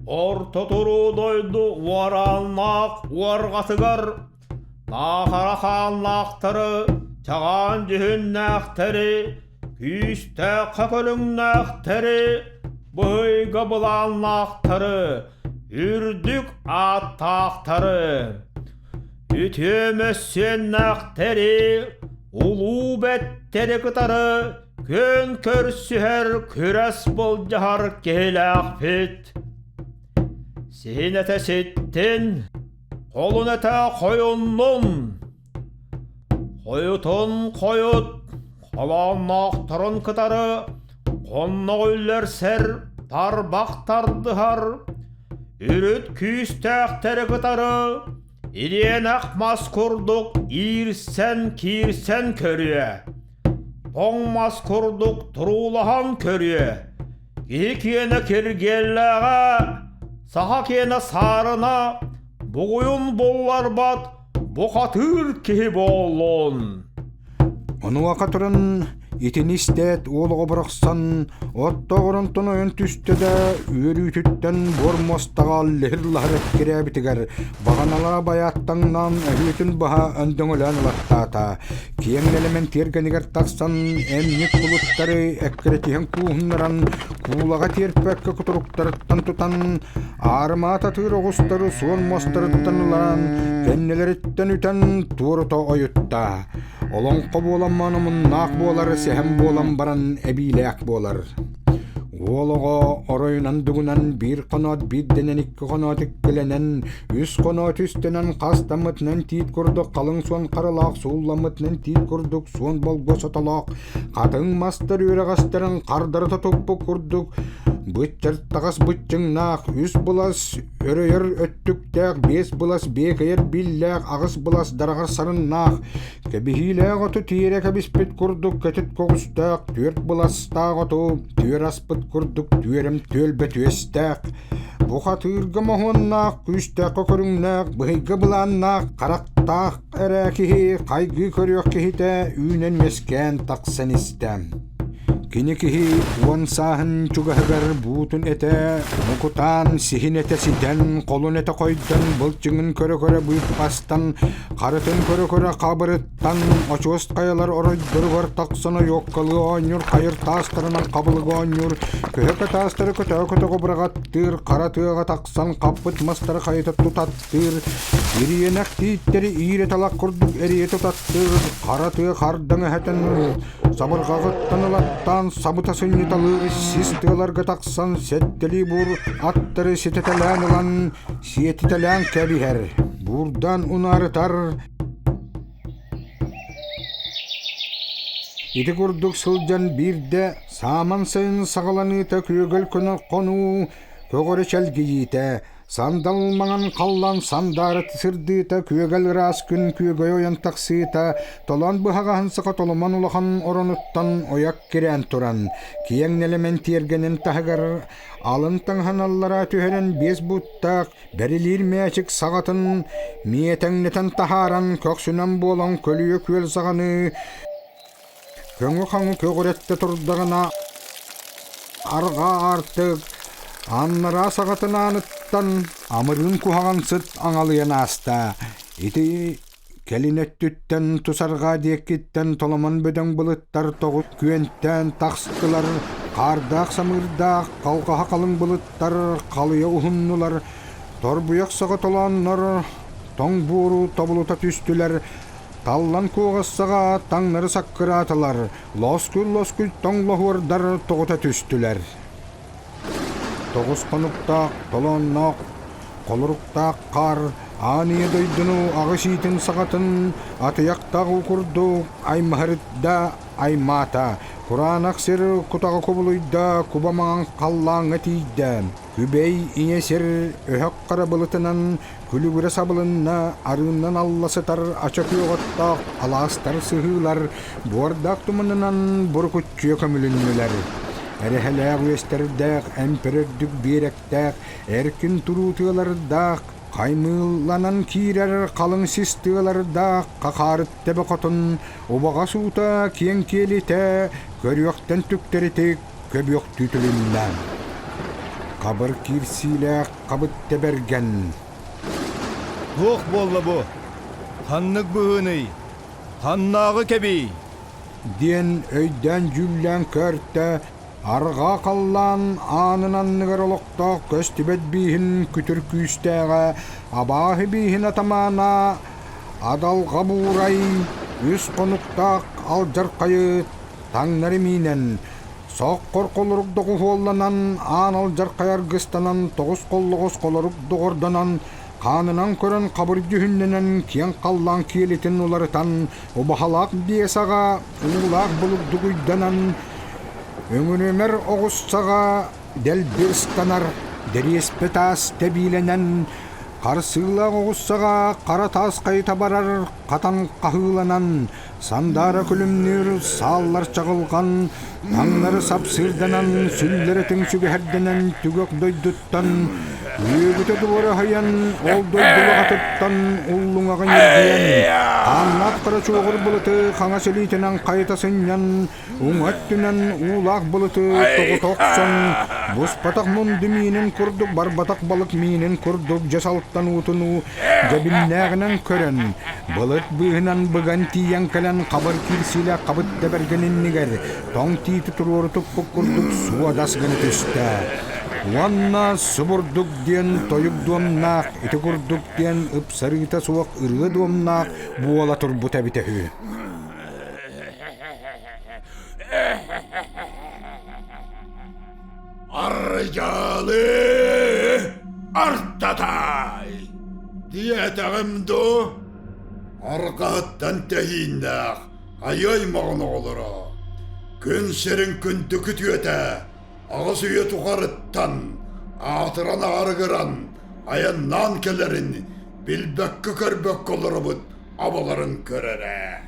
Орто туруу дойду уорааннаах уорҕатыгар Наахара хааннаахтары, чаҕаан дьүһүннээхтэри, күүстээххэ көрүҥнээхтэри, быһыйга былааннаахтары, үрдүк ааттаахтары, үтүө мөссүөннээхтэри, улуу бэттэри кытары күөн көрсүһэр күрэс былдьаһар киһилээхпит. Сиһин этэ ситтин, холун этэ хойуннун. Хойутун хойут, холоонноохторун кытары хонноҕүллэрсэр, тарбах тардыһар, үрүт күүстээхтэри кытары ириэнэх мас курдук иирсэн-киирсэн көрүө. Тоҥ мас курдук туруулаһан көрүө, киһи киэнэ киргиэллээҕэ, саха киэнэ саарына, бугуйун булларбат бухатыыр киһи буоллун. Онуоха туран итини истээт уол оҕо барахсан оттооҕоронтон ойон түстэ да үөрүүтүттэн буор муостаҕа лиһир-лаһыр эккирээбитигэр баҕаналара байааттаҥнаан өһүөтүн баһа өндөҥөлөөн ылаттаата. Киэҥ нэлэмэн тиэргэнигэр тахсан эмньик кулуттары эккирэтиһэн кууһуннаран куулаҕа тиэрпэккэ кутуруктарыттан тутан аарымаат атыыр оҕустары суон муостарыттан ылан кэннилэриттэн үтэн туорута ойутта. Олоҥхо буоламман омуннаах буолар, сэһэн буолан баран эбиилээх буолар. Уол оҕо оройунан дугунан биир хоноот биирдэнэн икки хоноот иккилэнэн, үс хоноот үстэнэн хастаммытынан тиит курдук халыҥ суон харалаах суулламмытынан тиит курдук суон болгуо сотолоох хатыҥ мастар үөрэҕэстэрин хардарыта туппут курдук быччартаҕас быччыҥнаах үс былас өрөйөр өттүктээх биэс былас биэкэйэр биллээх аҕыс былас дараҕар сарыннаах Кэбиһиилээх оту тиэрэ кэбиспит курдук кэтит көҕүстээх, түөрт быластаах оту түөр аспыт курдук түөрэм түөлбэ түөстээх, бухатыырга моһуоннаах, күүстээххэ көрүҥнээх, быһыйга былааннаах, харахтаах эрэ киһи хайгыы көрүөх киһитэ үүнэн-үөскээн тахсан истэ. Кини киһи уон сааһын чугаһыгар буутун этэ мукутаан, сиһин этэ ситэн, холун этэ хойдон, былчыҥын көрө-көрө быыппастан, харытын көрө-көрө хабырыттан, очуос хайалар оройдоругар тахсан ойуоккалыы оонньуур, хайыр таастарынан хабылык оонньуур, көһөкө таастары көтөҕө-көтөҕө быраҕаттыыр, хара тыаҕа тахсан хаппыт мастары хайыта тутаттыыр, ириэнэх тииттэри иирэ талах курдук эрийэ тутаттыыр, хара тыа хардаҥ эһэтин Сабырҕаҕыттан ылаттаан туманынан сабыта сынньыталыыр сис тыаларга тахсан сэттэлии буур аттары ситэтэлээн ылан сиэтитэлээн кэбиһэр, буурдаан унаарытар. Ити курдук сылдьан биирдэ сааман сайын саҕаланыыта күөгэл көнө хонуу көҕөрө чэлгийиитэ, Сандал маҥан халлаан сандаара сырдыыта, күөгэл ыраас күн күөгэй ойон тахсыыта, толоон быһаҕаһын саха толомон улахан оронуттан ойох кирээн туран, киэҥ нэлэмэн тиэргэнин таһыгар алын таҥаһын аллараа түһэрэн биэс бууттаах бэрилиир мээчик саҕатын миэтэҥнэтэн таһааран көхсүнэн буолан көлүйэ күөл саҕаны Көҥү-хаҥы көҕүрэттэ турдаҕына, арҕаа аартык аннараа саҕатын ааныттан амырыын куһаҕан сыт аҥалыйан ааста. Ити кэлин өттүттэн тусарҕаа диэкиттэн толомон бөдөҥ былыттар тоҕу күөнтээн тахстылар, хаардаах-самыырдаах халҕаһа халыҥ былыттар халыйа уһуннулар, торбуйах саҕа толооннор тоҥ буору тобулута түстүлэр, Таллан куоҕассаҕа таҥнары саккыраатылар, лоскуй-лоскуй тоҥ лоһуордар тоҕута түстүлэр. Тоҕус хонуктаах, толоонноох, холоруктаах хаар аан ийэ дойдуну аҕыс иитин саҕатын атыйахтаах уу курдук аймаһырда аймаата, кураанах сир кутаҕа кубулуйда, куба маҥан халлааҥҥа тиийдэ. Күбэй ийэ сир өһөх хара былытынан күлүгүрэ сабылынна, арыыннан алла сытар ача күөх оттоох алаастар сыһыылар буордаах туманынан бурукуччуйа көмүлүннүлэр. Эрэһэлээх үөстэрдээх, эмпэр үрдүк биэрэктээх, эркин туруу тыалардаах, хаймыылланан киирэр халыҥ сис тыалардаах хахаарыт тэбэ хотун убаҕас уута киэҥ киэлитэ көрүөхтэн түктэритик көбүөхтүү түлүннэ. Хабыр киирсиилээх хабыт тэбэргэн. Туох буолла бу? Ханнык быһыыный? Ханнааҕы кэбий? диэн өйдөөн-дьүүллээн көөртө, арҕаа халлаан аанын анныгар олохтоох көстүбэт бииһин күтүр күүстээҕэ, абааһы бииһин атамаана Адалҕа Буурай үс хонуктаах алдьархайы таҥнары миинэн, соххор холорук доҕуһуолланан, аан алдьархай аргыстанан, тоҕус холлоҕос холорук доҕордонон, хаанынан көрөн хабыр дьүһүннэнэн, киэҥ халлаан киэлитин уларытан, убаһалаах биэ саҕа уулаах булурдугуйданан, өҥүрүмэр оҕус саҕа дэлби ыстанар, дэриэспэ таас тэбиилэнэн, харсыылаах оҕус саҕа хара таас хайыта барар хатан хаһыыланан, Сандаара күлүмнүүр сааллар чаҕылҕан, таҥнары сапсыырданан, сүллэрэ түҥ сүгэһэрдэнэн түгэх дойдуттан, үөгүтэ дуораһыйан, ол дойдулаҕатыттан уллуҥаҕы ньиргийэн, хааннаах хара чуоҕур былыты хаҥас илиитинэн хайыта сынньан, уҥа өттүнэн уулаах былыты тоҕута охсон, буспатах мунду миинин курдук барбатах балык миинин курдук дьэс алтан уутунуу дьэбиннээҕинэн көрөн, былыт быыһынан быган тиийэн кэлэн хабыр киирсиилээх хабыт дэбэргэн иннигэр тоҥ тиити туруору туппут курдук суодас гына түстэ. Уонна субурдук диэн тойук дуомнаах, ити курдук диэн ыпсарыыта суох ырыа дуомнаах буола турбута эбитэ үһү. Арыйаалы артатай! Диэтэҕим дуу, арҕаһыттан тэһииннээх айыы аймаҕын оҕолоро, күн сирин күндү күтүөтэ аҕыс үйэ тухарыттан аатыран аарыгыран айаннаан кэлэрин билбэккэ-көрбөккө олоробут абаларын көрөрө.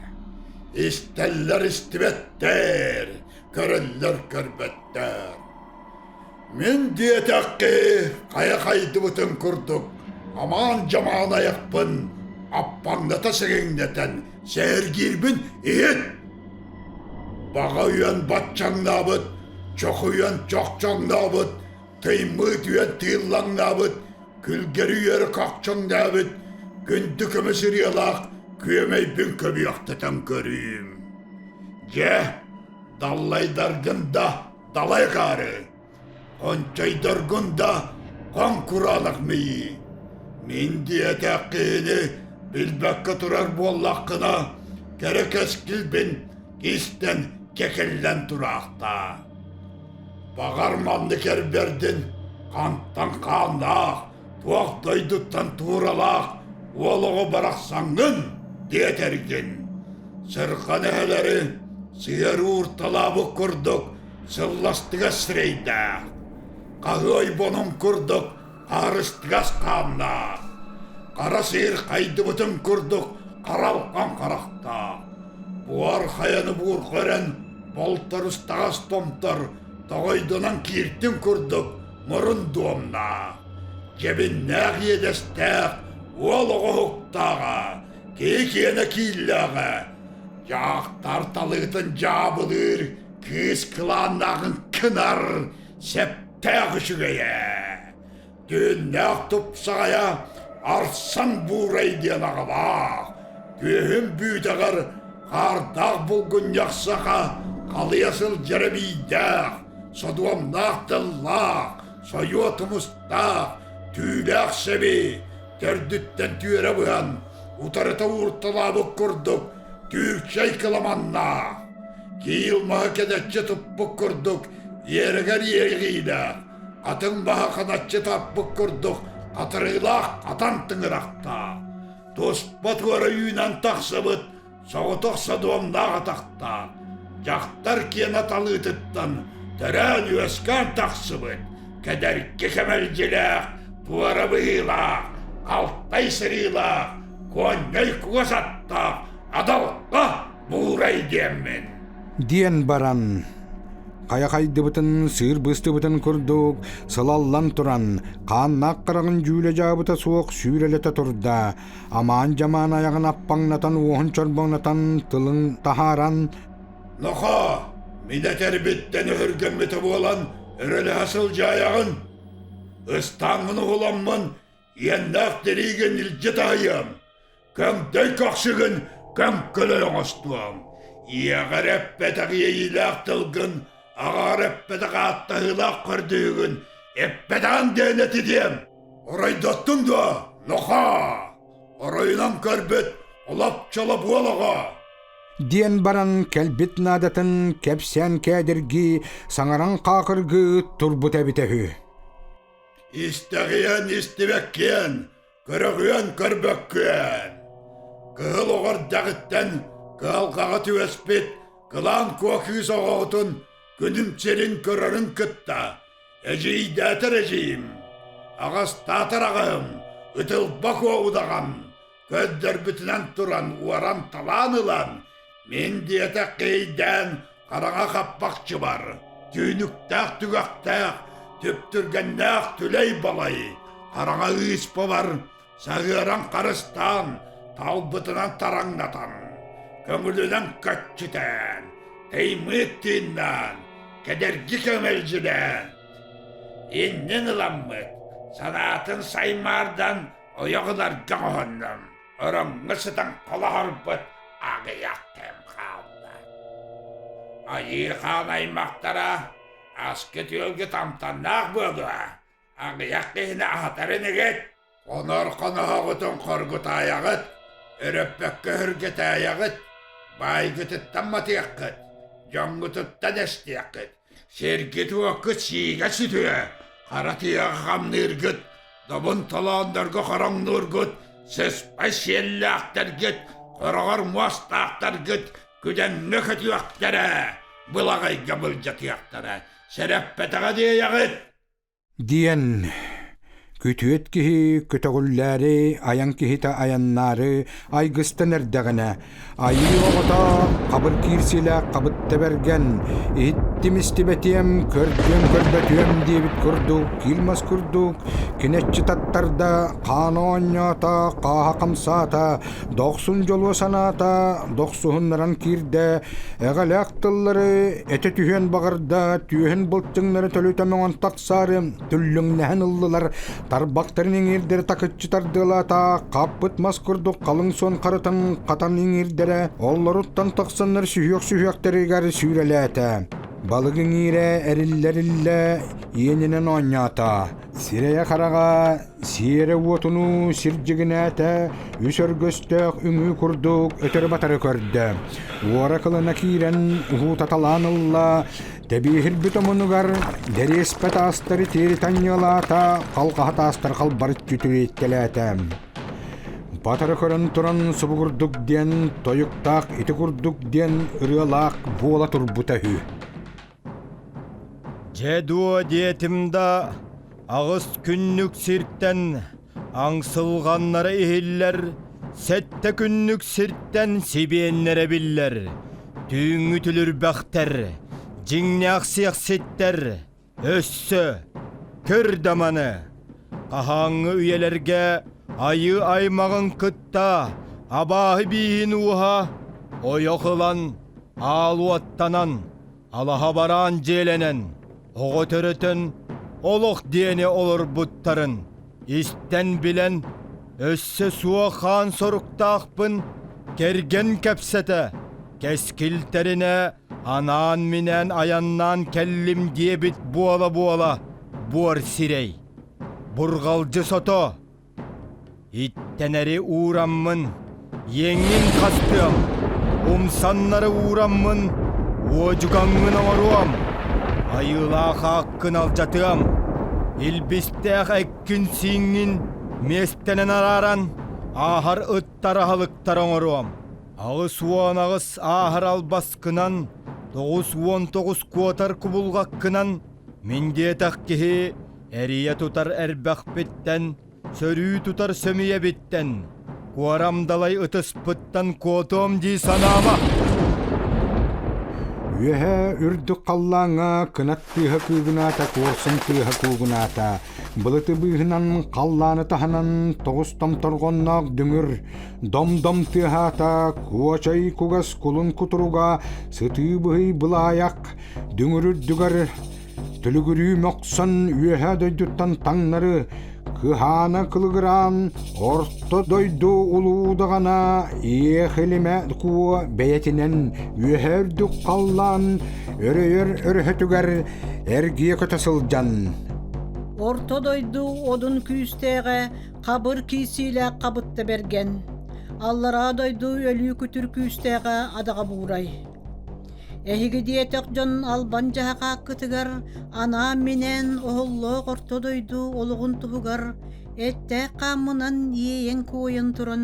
Истэллэр истибэттэр, көрөллөр көрбөттөр. Мин диэтэххи, хайа хайдыбытын курдук, амаан-дьамаан айахпын аппаҥната сигиҥнэтэн сэһэргиирбин иһит! Баҕа үйэн баччаҥнаабыт, чохуйан чохчоҥнообут, тыймыыт үйэн тыыллаҥнаабыт, күлгэри үөрэ кохчоҥнообут, күндү көмүс ырыалаах күөмэйбин көбүөхтэтэн көрүүм. Дьэ, даллайдаргын да далай хаары, ончойдоргун да хоҥ кураанах мэйии. Мин диэтэх киһини билбэккэ турар буоллаххына, кэрэ кэскилбин истэн. кэкиллэн тураахтаа. Баҕар маннык эрбэрдин хантан хааннаах, туох дойдуттан тууралаах уол оҕо барахсаҥҥын диэтэргин. Сырҕан эһэлэри сыһыары уурталаабыт курдук сылластыгас сирэйдээх, хаһыа ойбонун курдук хаарыстыгас хааннаах, хара сиир хайдыбытын курдук харалҕан харахтаах, буор хайаны буурҕа өрөн болторустаҕас томтор тоҕойдонон кииртин курдук мурун дуомнаах, дьэбиннээх иэдэстээх уол оҕоһуктааҕа, киһи киэнэ кииллээҕэ, дьаахтар талыытын дьаабылыыр кыыс кылааннааҕын кынар сэптээх үчүгэйэ. Түүннээх тупсаҕайа Арсан Буурай диэн аҕалаах, түөһүн бүүтэҕэр хаардаах булгунньах саха халыйа сылдьар эбиийдээх, содуомнаах тыллаах, сойуо тумустаах, түүлээх сэби төрдүттэн түөрэ быһан, утарыта уурталаабыт курдук түүрчэй кыламаннаах, киил маһы кэдэччи туппут курдук иэрэгэр иэҕиилээх, атын маһы ханаччы таппыт курдук хатырыылаах хатан тыҥырахтаах, туспа туора үүнэн тахсыбыт соҕотох содуомнаах атахтаах, дьахтар киэнэ талыытыттан төрөөн-үөскээн тахсыбыт, кэдэрги кэмэлдьилээх, туора быһыылаах, алтай сырыылаах, куонньай кугас аттаах адалга буурай диэммин. Диэн баран, хайа хайдыбытын, сыыр быстыбытын курдук сылаллан туран, хааннаах хараҕын дьүүлэ дьаабыта суох сүүрэлэтэ турда, амаан-дьамаан айаҕын аппаҥнатан, уоһун чорбоҥнотон, тылын таһааран «Нохоо, мин этэрбиттэн өһүргэммитэ буолан өрөлөһө сылдьаайаҕын, ыстааҥҥын уһуламмын, иэннээх тириигин илдьи таһыйыам, көҥдөй көхсүгүн көҥкөлөй оҥостуом, ийэҕэр эппэтэх иэйиилээх тылгын, аҕаҕар эппэтэх ааттаһыылаах көрдүүгүн эппэтэҕин диэн этитиэм! Оройдоттуҥ дуо, нохоо? Оройунан көрбүт олоп-чолоп уол оҕо!» диэн баран кэлбит наадатын кэпсээн кээдиргии, саҥаран хаакыргыы турбут эбитэ үһү. «Истэҕиэн истибэккиэн, көрөҕүөн көрбөккүөн! Кыһыл оҕо эрдэҕиттэн кыһалҕаҕа түбэспит кылаан куо кыыс оҕоҕутун күнүм сирин көрөрүн кытта Эдьиийдээтэр эдьиийим, аҕастаатар аҕаһым, ытылба куо удаҕан, көрдөрбүтүнэн туран уоран-талаан ылан, мин диэтэх киһийдээн хараҥа хаппахчыбар, түүнүктээх түгэхтээх, түптүргэннээх түлэй-балай, хараҥа ыыспабар саһыаран харыстаан, талбытынан тараҥнатан, көҥүлүнэн көччүтээн, тэймыыт тыыннаан, кэдэрги көмөлдьүлээн, иннин ыламмыт, санаатын саймаардан ойох ыларга оҥоһуннум, ороҥҥо сытан холоһорбут аҕыйах кэм хаалла. Айыы хаан аймахтара аскыт-үөлгүт амтаннаах буолуо, аҕыйах киһини аһатар инигит. Хонор хоноһоҕутун хоргутаайаҕыт, өрөппөккө өһүргэтээйэҕит, баайгытыттан матыаххыт, дьоҥҥутуттан эстиэххит, сиргит-уоккут сиигэ сүтүө, хара тыаҕа хамныыргыт, добун толооннорго хороҥнуургут, сыспай сиэллээхтэргит, хороҕор муостаахтаргыт күдэҥҥэ көтүөхтэрэ, былаҕайга былдьатыахтара, сэрэппэтэҕэ диэйэҕит Диэн күтүөт киһи көтөҕүллээри, айан киһитэ айаннаары айгыстан эрдэҕинэ, айыы оҕото хабыр киирсиилээх хабыт тэбэргэн, иһиттим истибэтиэм, көрдүөм көрбөтүөм диэбит курдук, киил мас курдук кинэччи таттарда, хаан оонньоото, хааһа хамсаата, дохсун дьолуо санаата, дохсуһуннаран киирдэ, эҕэлээх тыллары этэ түһүөн баҕарда, түөһүн былчыҥнары төлүтэ мөҥөн тахсаары түллүҥнэһэн ыллылар, тарбахтарын иҥиирдэрэ такыччы тардыалаата, хаппыт мас курдук халыҥ суон харытын хатан иҥиирдэрэ оллоруттан тахсаннар сүһүөх сүһүөхтэригэр сүүрэлээтэ. Балык иҥиирэ эриллэ-эриллэ иэнинэн оонньоото. Сирэйэ-хараҕа сиэрэ уотунуу сирдьигинээтэ, үс өргөстөөх үҥүү курдук өтөрү-батары көрдө. Уора кылына киирэн уһуутаталаан ылла, тэбиэһирбит омунугар дэриэспэ таастары тиэри танньыалаата, халҕаһа таастар халбарыччы түриэйтэлээтэ. Батары көрөн туран субугурдук диэн тойуктаах ити курдук диэн ырыалаах буола турбута үһү. Дьэ дуо диэтим да, аҕыс күннүк сиртэн аҥсылҕаннара иһиллэр, сэттэ күннүк сиртэн сибиэннэрэ биллэр, түүҥҥү түлүрбэхтэр, дьиҥнээх сиэхситтэр, Өссө, көр да маны, хаһааҥҥы үйэлэргэ айыы аймаҕын кытта абааһы бииһин ууһа ойох ылан, аал уоттанан, алаһа бараан дьиэлэнэн, оҕо төрөтөн, олох диэни олорбуттарын истэн-билэн, өссө суох хаан соруктаахпын кэргэн кэпсэтэ, кэскил тэринэ Анаан-минээн айаннаан кэллим диэбит буола-буола буор сирэй, бурҕалдьы сото. Иттэнэри уураммын, иэҥҥин хастыам, умсаннары уураммын, уодьугаҥҥын оҥоруом, айыылаах ааккын алдьатыам, илбистээх эккин-сииҥҥин миэстэнэн арааран, ааһар ыттар аһылыктар оҥоруом. 88 ааһар албаскынан, 99 куотар кубулҕаккынан мин диэтэх киһи эрийэ тутар эрбэхпиттэн, сөрүү тутар сөмүйэбиттэн, куорам далай ытыспыттан куотуом дии санаама. Үөһэ үрдүк халлааҥҥа кынат тыаһа кыыгынаата, куорсун тыаһа куугунаата. Былыты быыһынан, халлааны таһынан тоҕус томторҕонноох дүҥүр Дом-дом тыаһаата, куочай кугас кулун кутуруга, сытыы быһый былаайах, дүҥүр үрдүгэр түлүгүрүү мөхсөн үөһээ дойдуттан таҥнары, кыһаана кылыгыраан, орто дойду улуудаҕана иэхилимэ куо бэйэтинэн үөһээ үрдүк халлаан өрөйөр өрөһөтүгэр эргийэ көтө сылдьан. Орто дойду одун күүстээҕэ Хабыр киирсиилээх хабытта бэргэн, аллараа дойду өлүү күтүр күүстээҕэ адаҕа буурай. Эһиги диэтэх дьон албан дьаһахааккытыгар анаан-минээн оһоллоох орто дойду олоҕун туһугар эттээх хааммынан иэйэн-куойан туран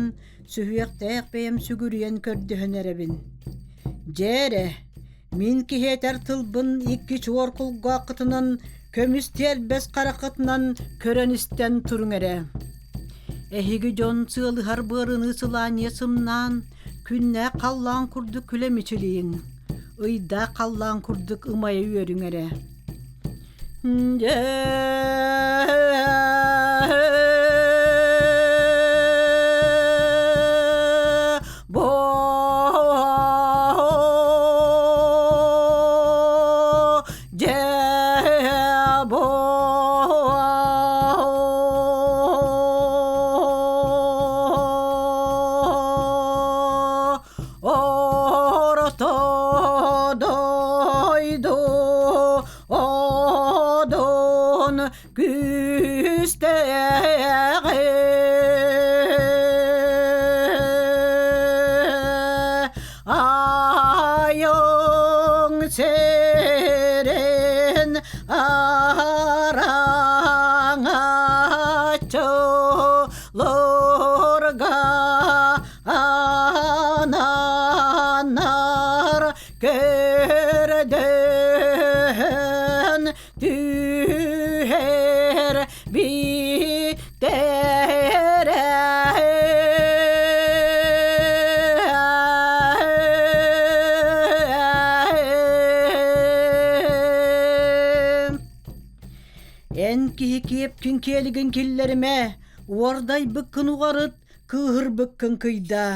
сүһүөхтээх бэйэм сүгүрүйэн көрдөһөн эрэбин. Дьэ эрэ, Мин киһи этэр тылбын икки чуор кулгааххытынан, көмүс тиэрбэс хараххытынан көрөн-истэн туруҥ эрэ. Эһиги дьон сыалыһар быарыныы сылаанньыйа сымнаан, күннээх халлаан курдук күлэ мичилийиҥ, ыйдаах халлаан курдук ымайа үөрүҥ эрэ. Орто дойду одун күүстээҕи айың сирин араҥаччыларга ананар көрдөһөн түһэр биттэрэ Эн киһи киэпкин киэлигин киллэримэ, уордайбыккын уҕарыт, кыыһырбыккын кыйдаа.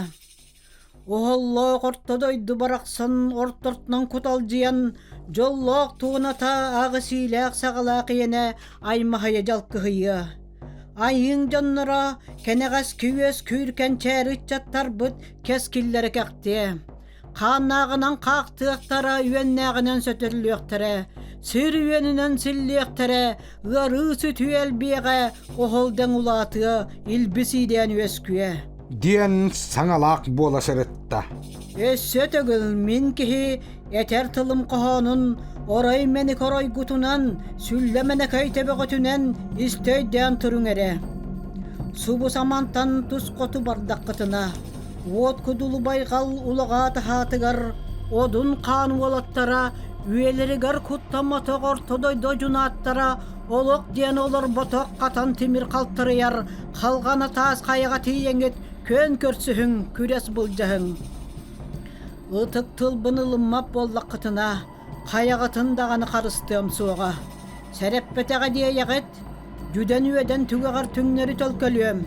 Оһоллоох орто дойду барахсан ортортунан куталдьыйан, дьоллоох туоната аҕыс иилээх саҕалаах ийэнэ аймаһыйа дьалкыһыйыа. Айыыҥ дьонноро кэнэҕэски үөскүүр кэнчээри ыччаттарбыт кэскиллэрэ кэхтиэ. Хааннааҕынан хаахтыахтара, үөннээҕинэн сөтөллүөхтэрэ, сир үөнүнэн силлиэхтэрэ, ыарыы сүтүө элбиэҕэ, оһол дэҥ улаатыа, илбис иидээн үөскүө. Диэн саҥалаах буола сырытта. Өссө төгүл мин киһи этэр тылым хоһоонун орой мэник оройгутунан, сүллэ мэнэкэй төбөҕүтүнэн истэ өйдөөн туруҥ эрэ. Субу самантан тус хоту бардаххытына, уот кудулу байҕал улаҕаа таһаатыгар Одун хаан уолаттара үйэлэригэр куттамматах орто дойду дьунааттара олох диэн олорботох хатан тимир халтарыйар халҕана таас хайаҕа тиийэҥҥит күөн көрсүһүҥ, күрэс былдьаһыҥ. Ытык тылбын ылыммат буоллаххытына, хайаҕытын даҕаны харыстыам суоҕа. Сэрэппэтэҕэ диэйэҕит, дьүдэн-үөдэн түгэҕэр түҥнэри төлкөлүөм,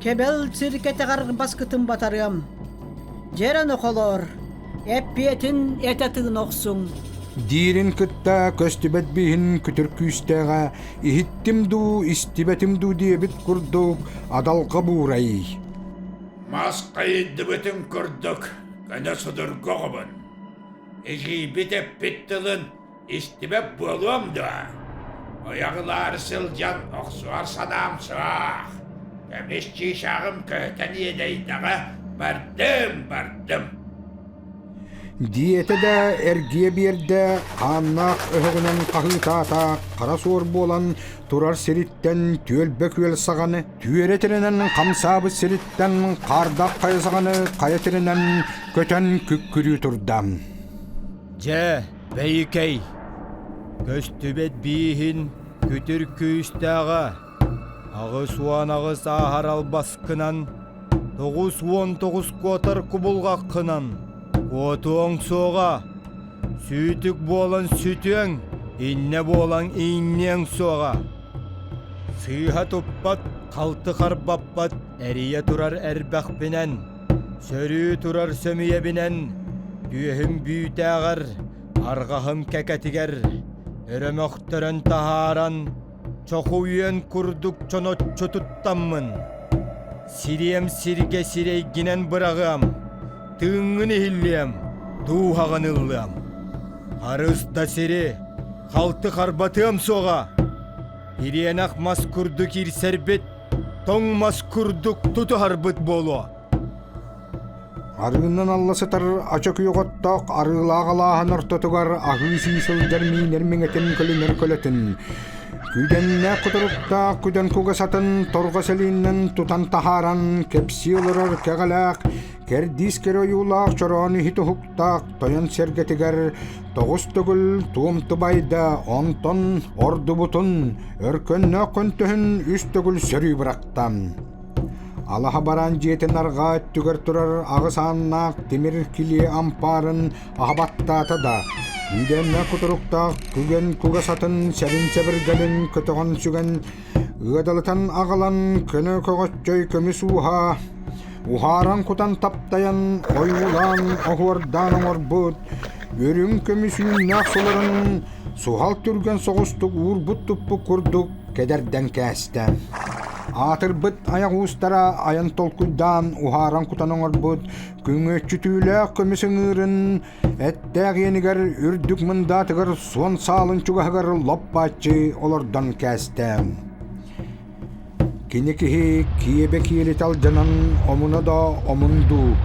кэбэл сир кэтэҕэр баскытын батарыам. Дьэрэ нохолоор, эппиэтин этэ тыына охсуҥ. Диирин кытта көстүбэт бииһин күтүр күүстээҕэ иһиттим дуу, истибэтим дуу диэбит курдук адалҕа буурай. Мас хайыйдыбытын курдук көнө судургу оҕобун. Эдьиийбит эппит тылын истибэт буолуом дуо? Ойоҕулаары сылдьан охсуһар санаам суох. Көмүс чыычааҕым көһүтэн иэдэйдэҕэ бардым, бардым. Диэтэ да эргийэ биэрдэ, хааннаах өһөҕүнэн хаһыытаата, хара суор буолан турар сириттэн түөлбэ күөл саҕаны, түөрэ тирэнэн хамсаабыт сириттэн хаардаах хайа саҕаны хайа тирэнэн көтөн күккүрүү турда. Дьэ, бэйикэй, көстүбэт бииһин күтүр күүстээҕэ, 88 ааһар албаскынан, 99 куотар кубулҕаккынан куотуоҥ суоҕа, сүүтүк буолан сүтүөҥ, иннэ буолан иҥниэҥ суоҕа. Сыыһа туппат, халты харбаппат эрийэ турар эрбэхпинэн, сөрүү турар сөмүйэбинэн, түөһүм бүүтээҕэр, арҕаһым кэкэтигэр өрөмөхтөрөн таһааран, чоху үөн курдук чоноччу туттаммын, сириэм сиргэ сирэйгинэн быраҕыам, тыыҥҥын иһиллиэм, дууһаҕын ыллыам. Харыс да сири халты харбатыам суоҕа. Ириэнэх мас курдук киирсэрбит, тоҥ мас курдук тутуһарбыт буолуо. Арыынан алла сытар ача күөх оттоох арыылаах алааһын ортотугар аһыы-сии сылдьар миинэр миҥэтин көлүнэр көлөтүн, күүдэннээх кутуруктаах күдэн кугас атын торҕо сэлииннэн тутан таһааран кэпсии олорор кэҕэлээх, кэрдиис кэрэ ойуулаах чороон иһит уһуктаах тойон сэргэтигэр тоҕус төгүл туом тубайда, онтон ордубутун өркөннөөх көнтөһүн үс төгүл сөрүү бырахта. Алаһа бараан дьиэтин арҕаа өттүгэр турар аҕыс ааннаах тимир килиэ ампаарын аһа баттаата да, күүдээннээх кутуруктаах күгэн кугас атын сэбин-сэбиргэлин көтөҕөн сүгэн, ыадалытан аҕалан көнө көҕөччөй көмүс ууһа, уһааран кутан таптайан, ойуулаан, оһуордаан оҥорбут үрүҥ көмүс үүннээх суларын суһал түргэн соҕустук уурбут-туппут курдук кэдэрдэн кээстэ. Аатырбыт айах уустара айан толкуйдаан, уһааран кутан оҥорбут күҥүөччүтүүлээх көмүс ыҥыырын эттээх иэнигэр үрдүк мындаатыгар суон саалын чугаһыгар лоп-бааччы олордон кээстэ. Кини киһи киэбэ киэлитэ алдьанан омуна да омун дуу,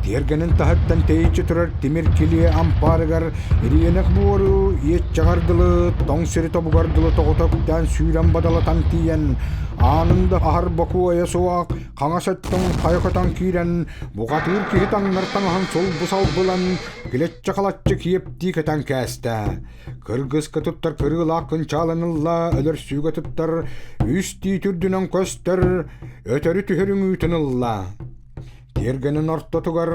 тиэргэнин таһыттан тэйиччи турар тимир килиэ ампаарыгар ириэнэх буору иэччэҕэр дылы тоҥ сири тобугар дылы тоҕута үктээн сүүрэн бадалатан тиийэн, аанын да аһар бокуойа суох хаҥас өттүн хайа көтөн киирэн, бухатыыр киһи таҥнар таҥаһын сулбу салбылан, килэччи-халаччы киэптии кэтэн кээстэ. Кыргыска туттар кырыылаах кынчаалын ылла, өлөрсүүгэ туттар, үс тиит үрдүнэн көстөр, өтөрү түһэр үҥүүтүн ылла. Тиэргэнин ортотугар,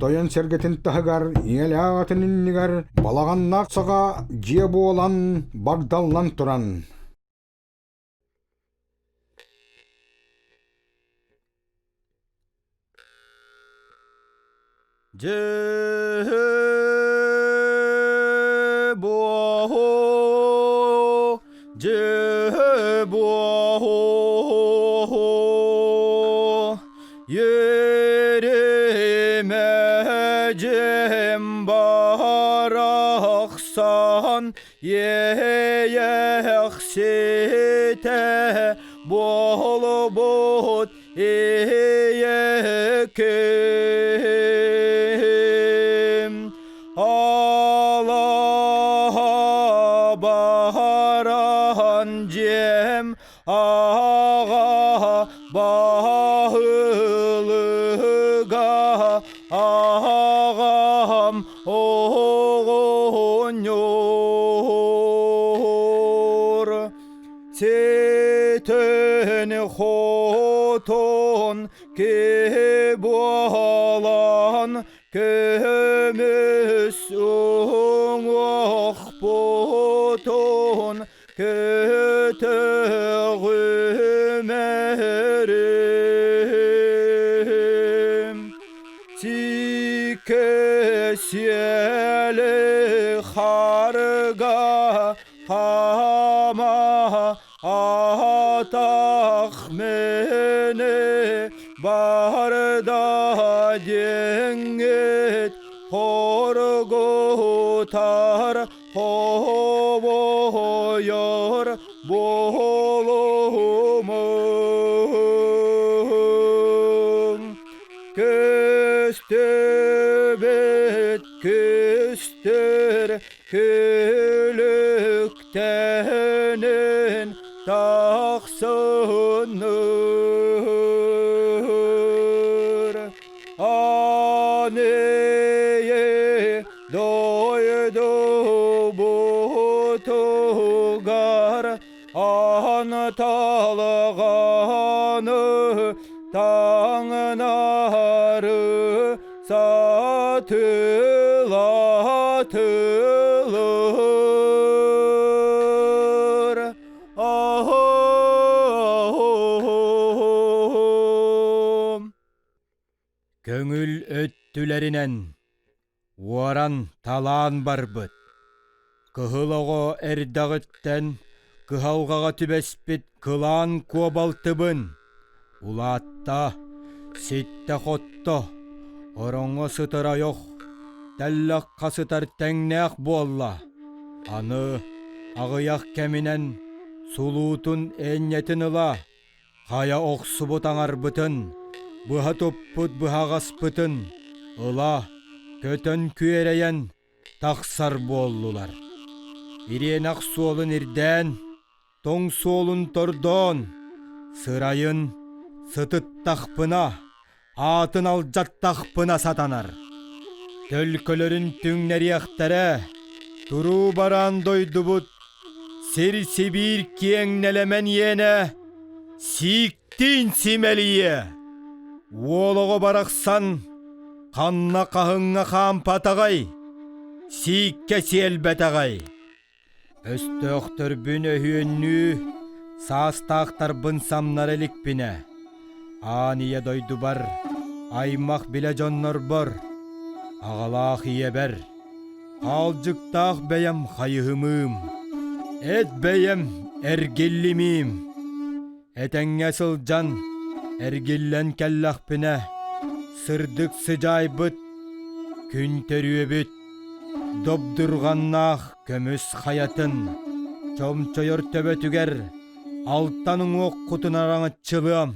тойон сэргэтин таһыгар, ийэлээх аҕатын иннигэр балаҕаннаах саҕа дьиэ буолан багдаллан туран Дьиэ-буоһу, дьиэ-буоһу, еремэ дьиэм. Иэйэхситэ буолбут ийэким Алаһа баран дьиэм аҕа баһылыга аҕам оҕонньор ситэн хотон киһи буолан көмүс уҥуохпутун Көтөҕүмэрим Сиккэ сиэли харга хама атах мени барда диэҥҥит хоргутар Хобойор буолумуҥ Көстүбүт күстүр күлүктэнин тахсынныр Аны Дойдубутугар аан талаҕаны таҥнары сатылатылар. Көҥүл өттүлэринэн Уоран, талаан барбыт. Кыһыл оҕо эрдэҕиттэн кыһалҕаҕа түбэспит кылаан куобалтыбын. Улаатта, ситтэ-хотто, ороҥҥо сытар ойох, тэллэххэ сытар тэҥнээх буолла. Аны аҕыйах кэминэн сулуутун энньэтин ыла Хайа охсубут аҥарбытын, быһа туппут быһаҕаспытын ыла, көтөн күөрэйэн тахсар буоллулар. Ириэнэх суолун ирдээн, тоҥ суолун тордоон, сырайын сытыттахпына, аатын алдьаттахпына сатанар. Төлкөлөрүн түҥнэриэхтэрэ, туруу бараан дойдубут сир-сибиир киэҥ нэлэмэн иэнэ сииктиин симэлийиэ. Уол оҕо барахсан ханна хаһыҥҥа хаампатаҕай, сииккэ сиэлбэтэҕэй. Өстөөхтөрбүн өһүөннүү, саастаахтарбын самнара иликпинэ, аан ийэ дойдубар, аймах билэ дьоннорбор, аҕалаах ийэбэр, хаалдьыктаах бэйэм хайыһымыым, эт бэйэм эргиллимиим. Этэҥҥэ сылдьан, эргиллэн кэллэхпинэ, сырдык сыдьаайбыт, күн төрүөбүт, добдурҕаннаах көмүс хайатын чомчойор төбөтүгэр алтан уҥуоххутун араҥаччылыам,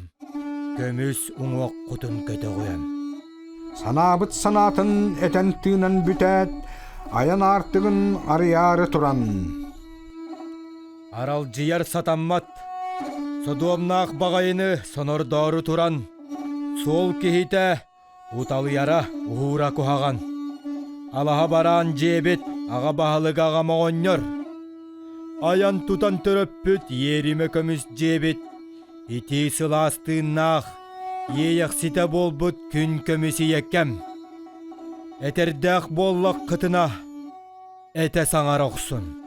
көмүс уҥуоххутун көтөҕүөм. Санаабыт санаатын этэн тыынан бүтээт, айан аартыгын арыйаары туран Аралдьыйар сатаммат, содуомнаах баҕайыны сонордоору туран, суол киһитэ уталыйара уһуура куһаҕан. Алаһа бараан дьиэбит аҕа баһылыга аҕам оҕонньор. Айан тутан төрөппүт иэримэ көмүс дьиэбит итии сылаас тыыннаах, иэйэхситэ буолбут күн көмүс ийэкэм. Этэрдээх буоллаххытына, этэ саҥара охсун.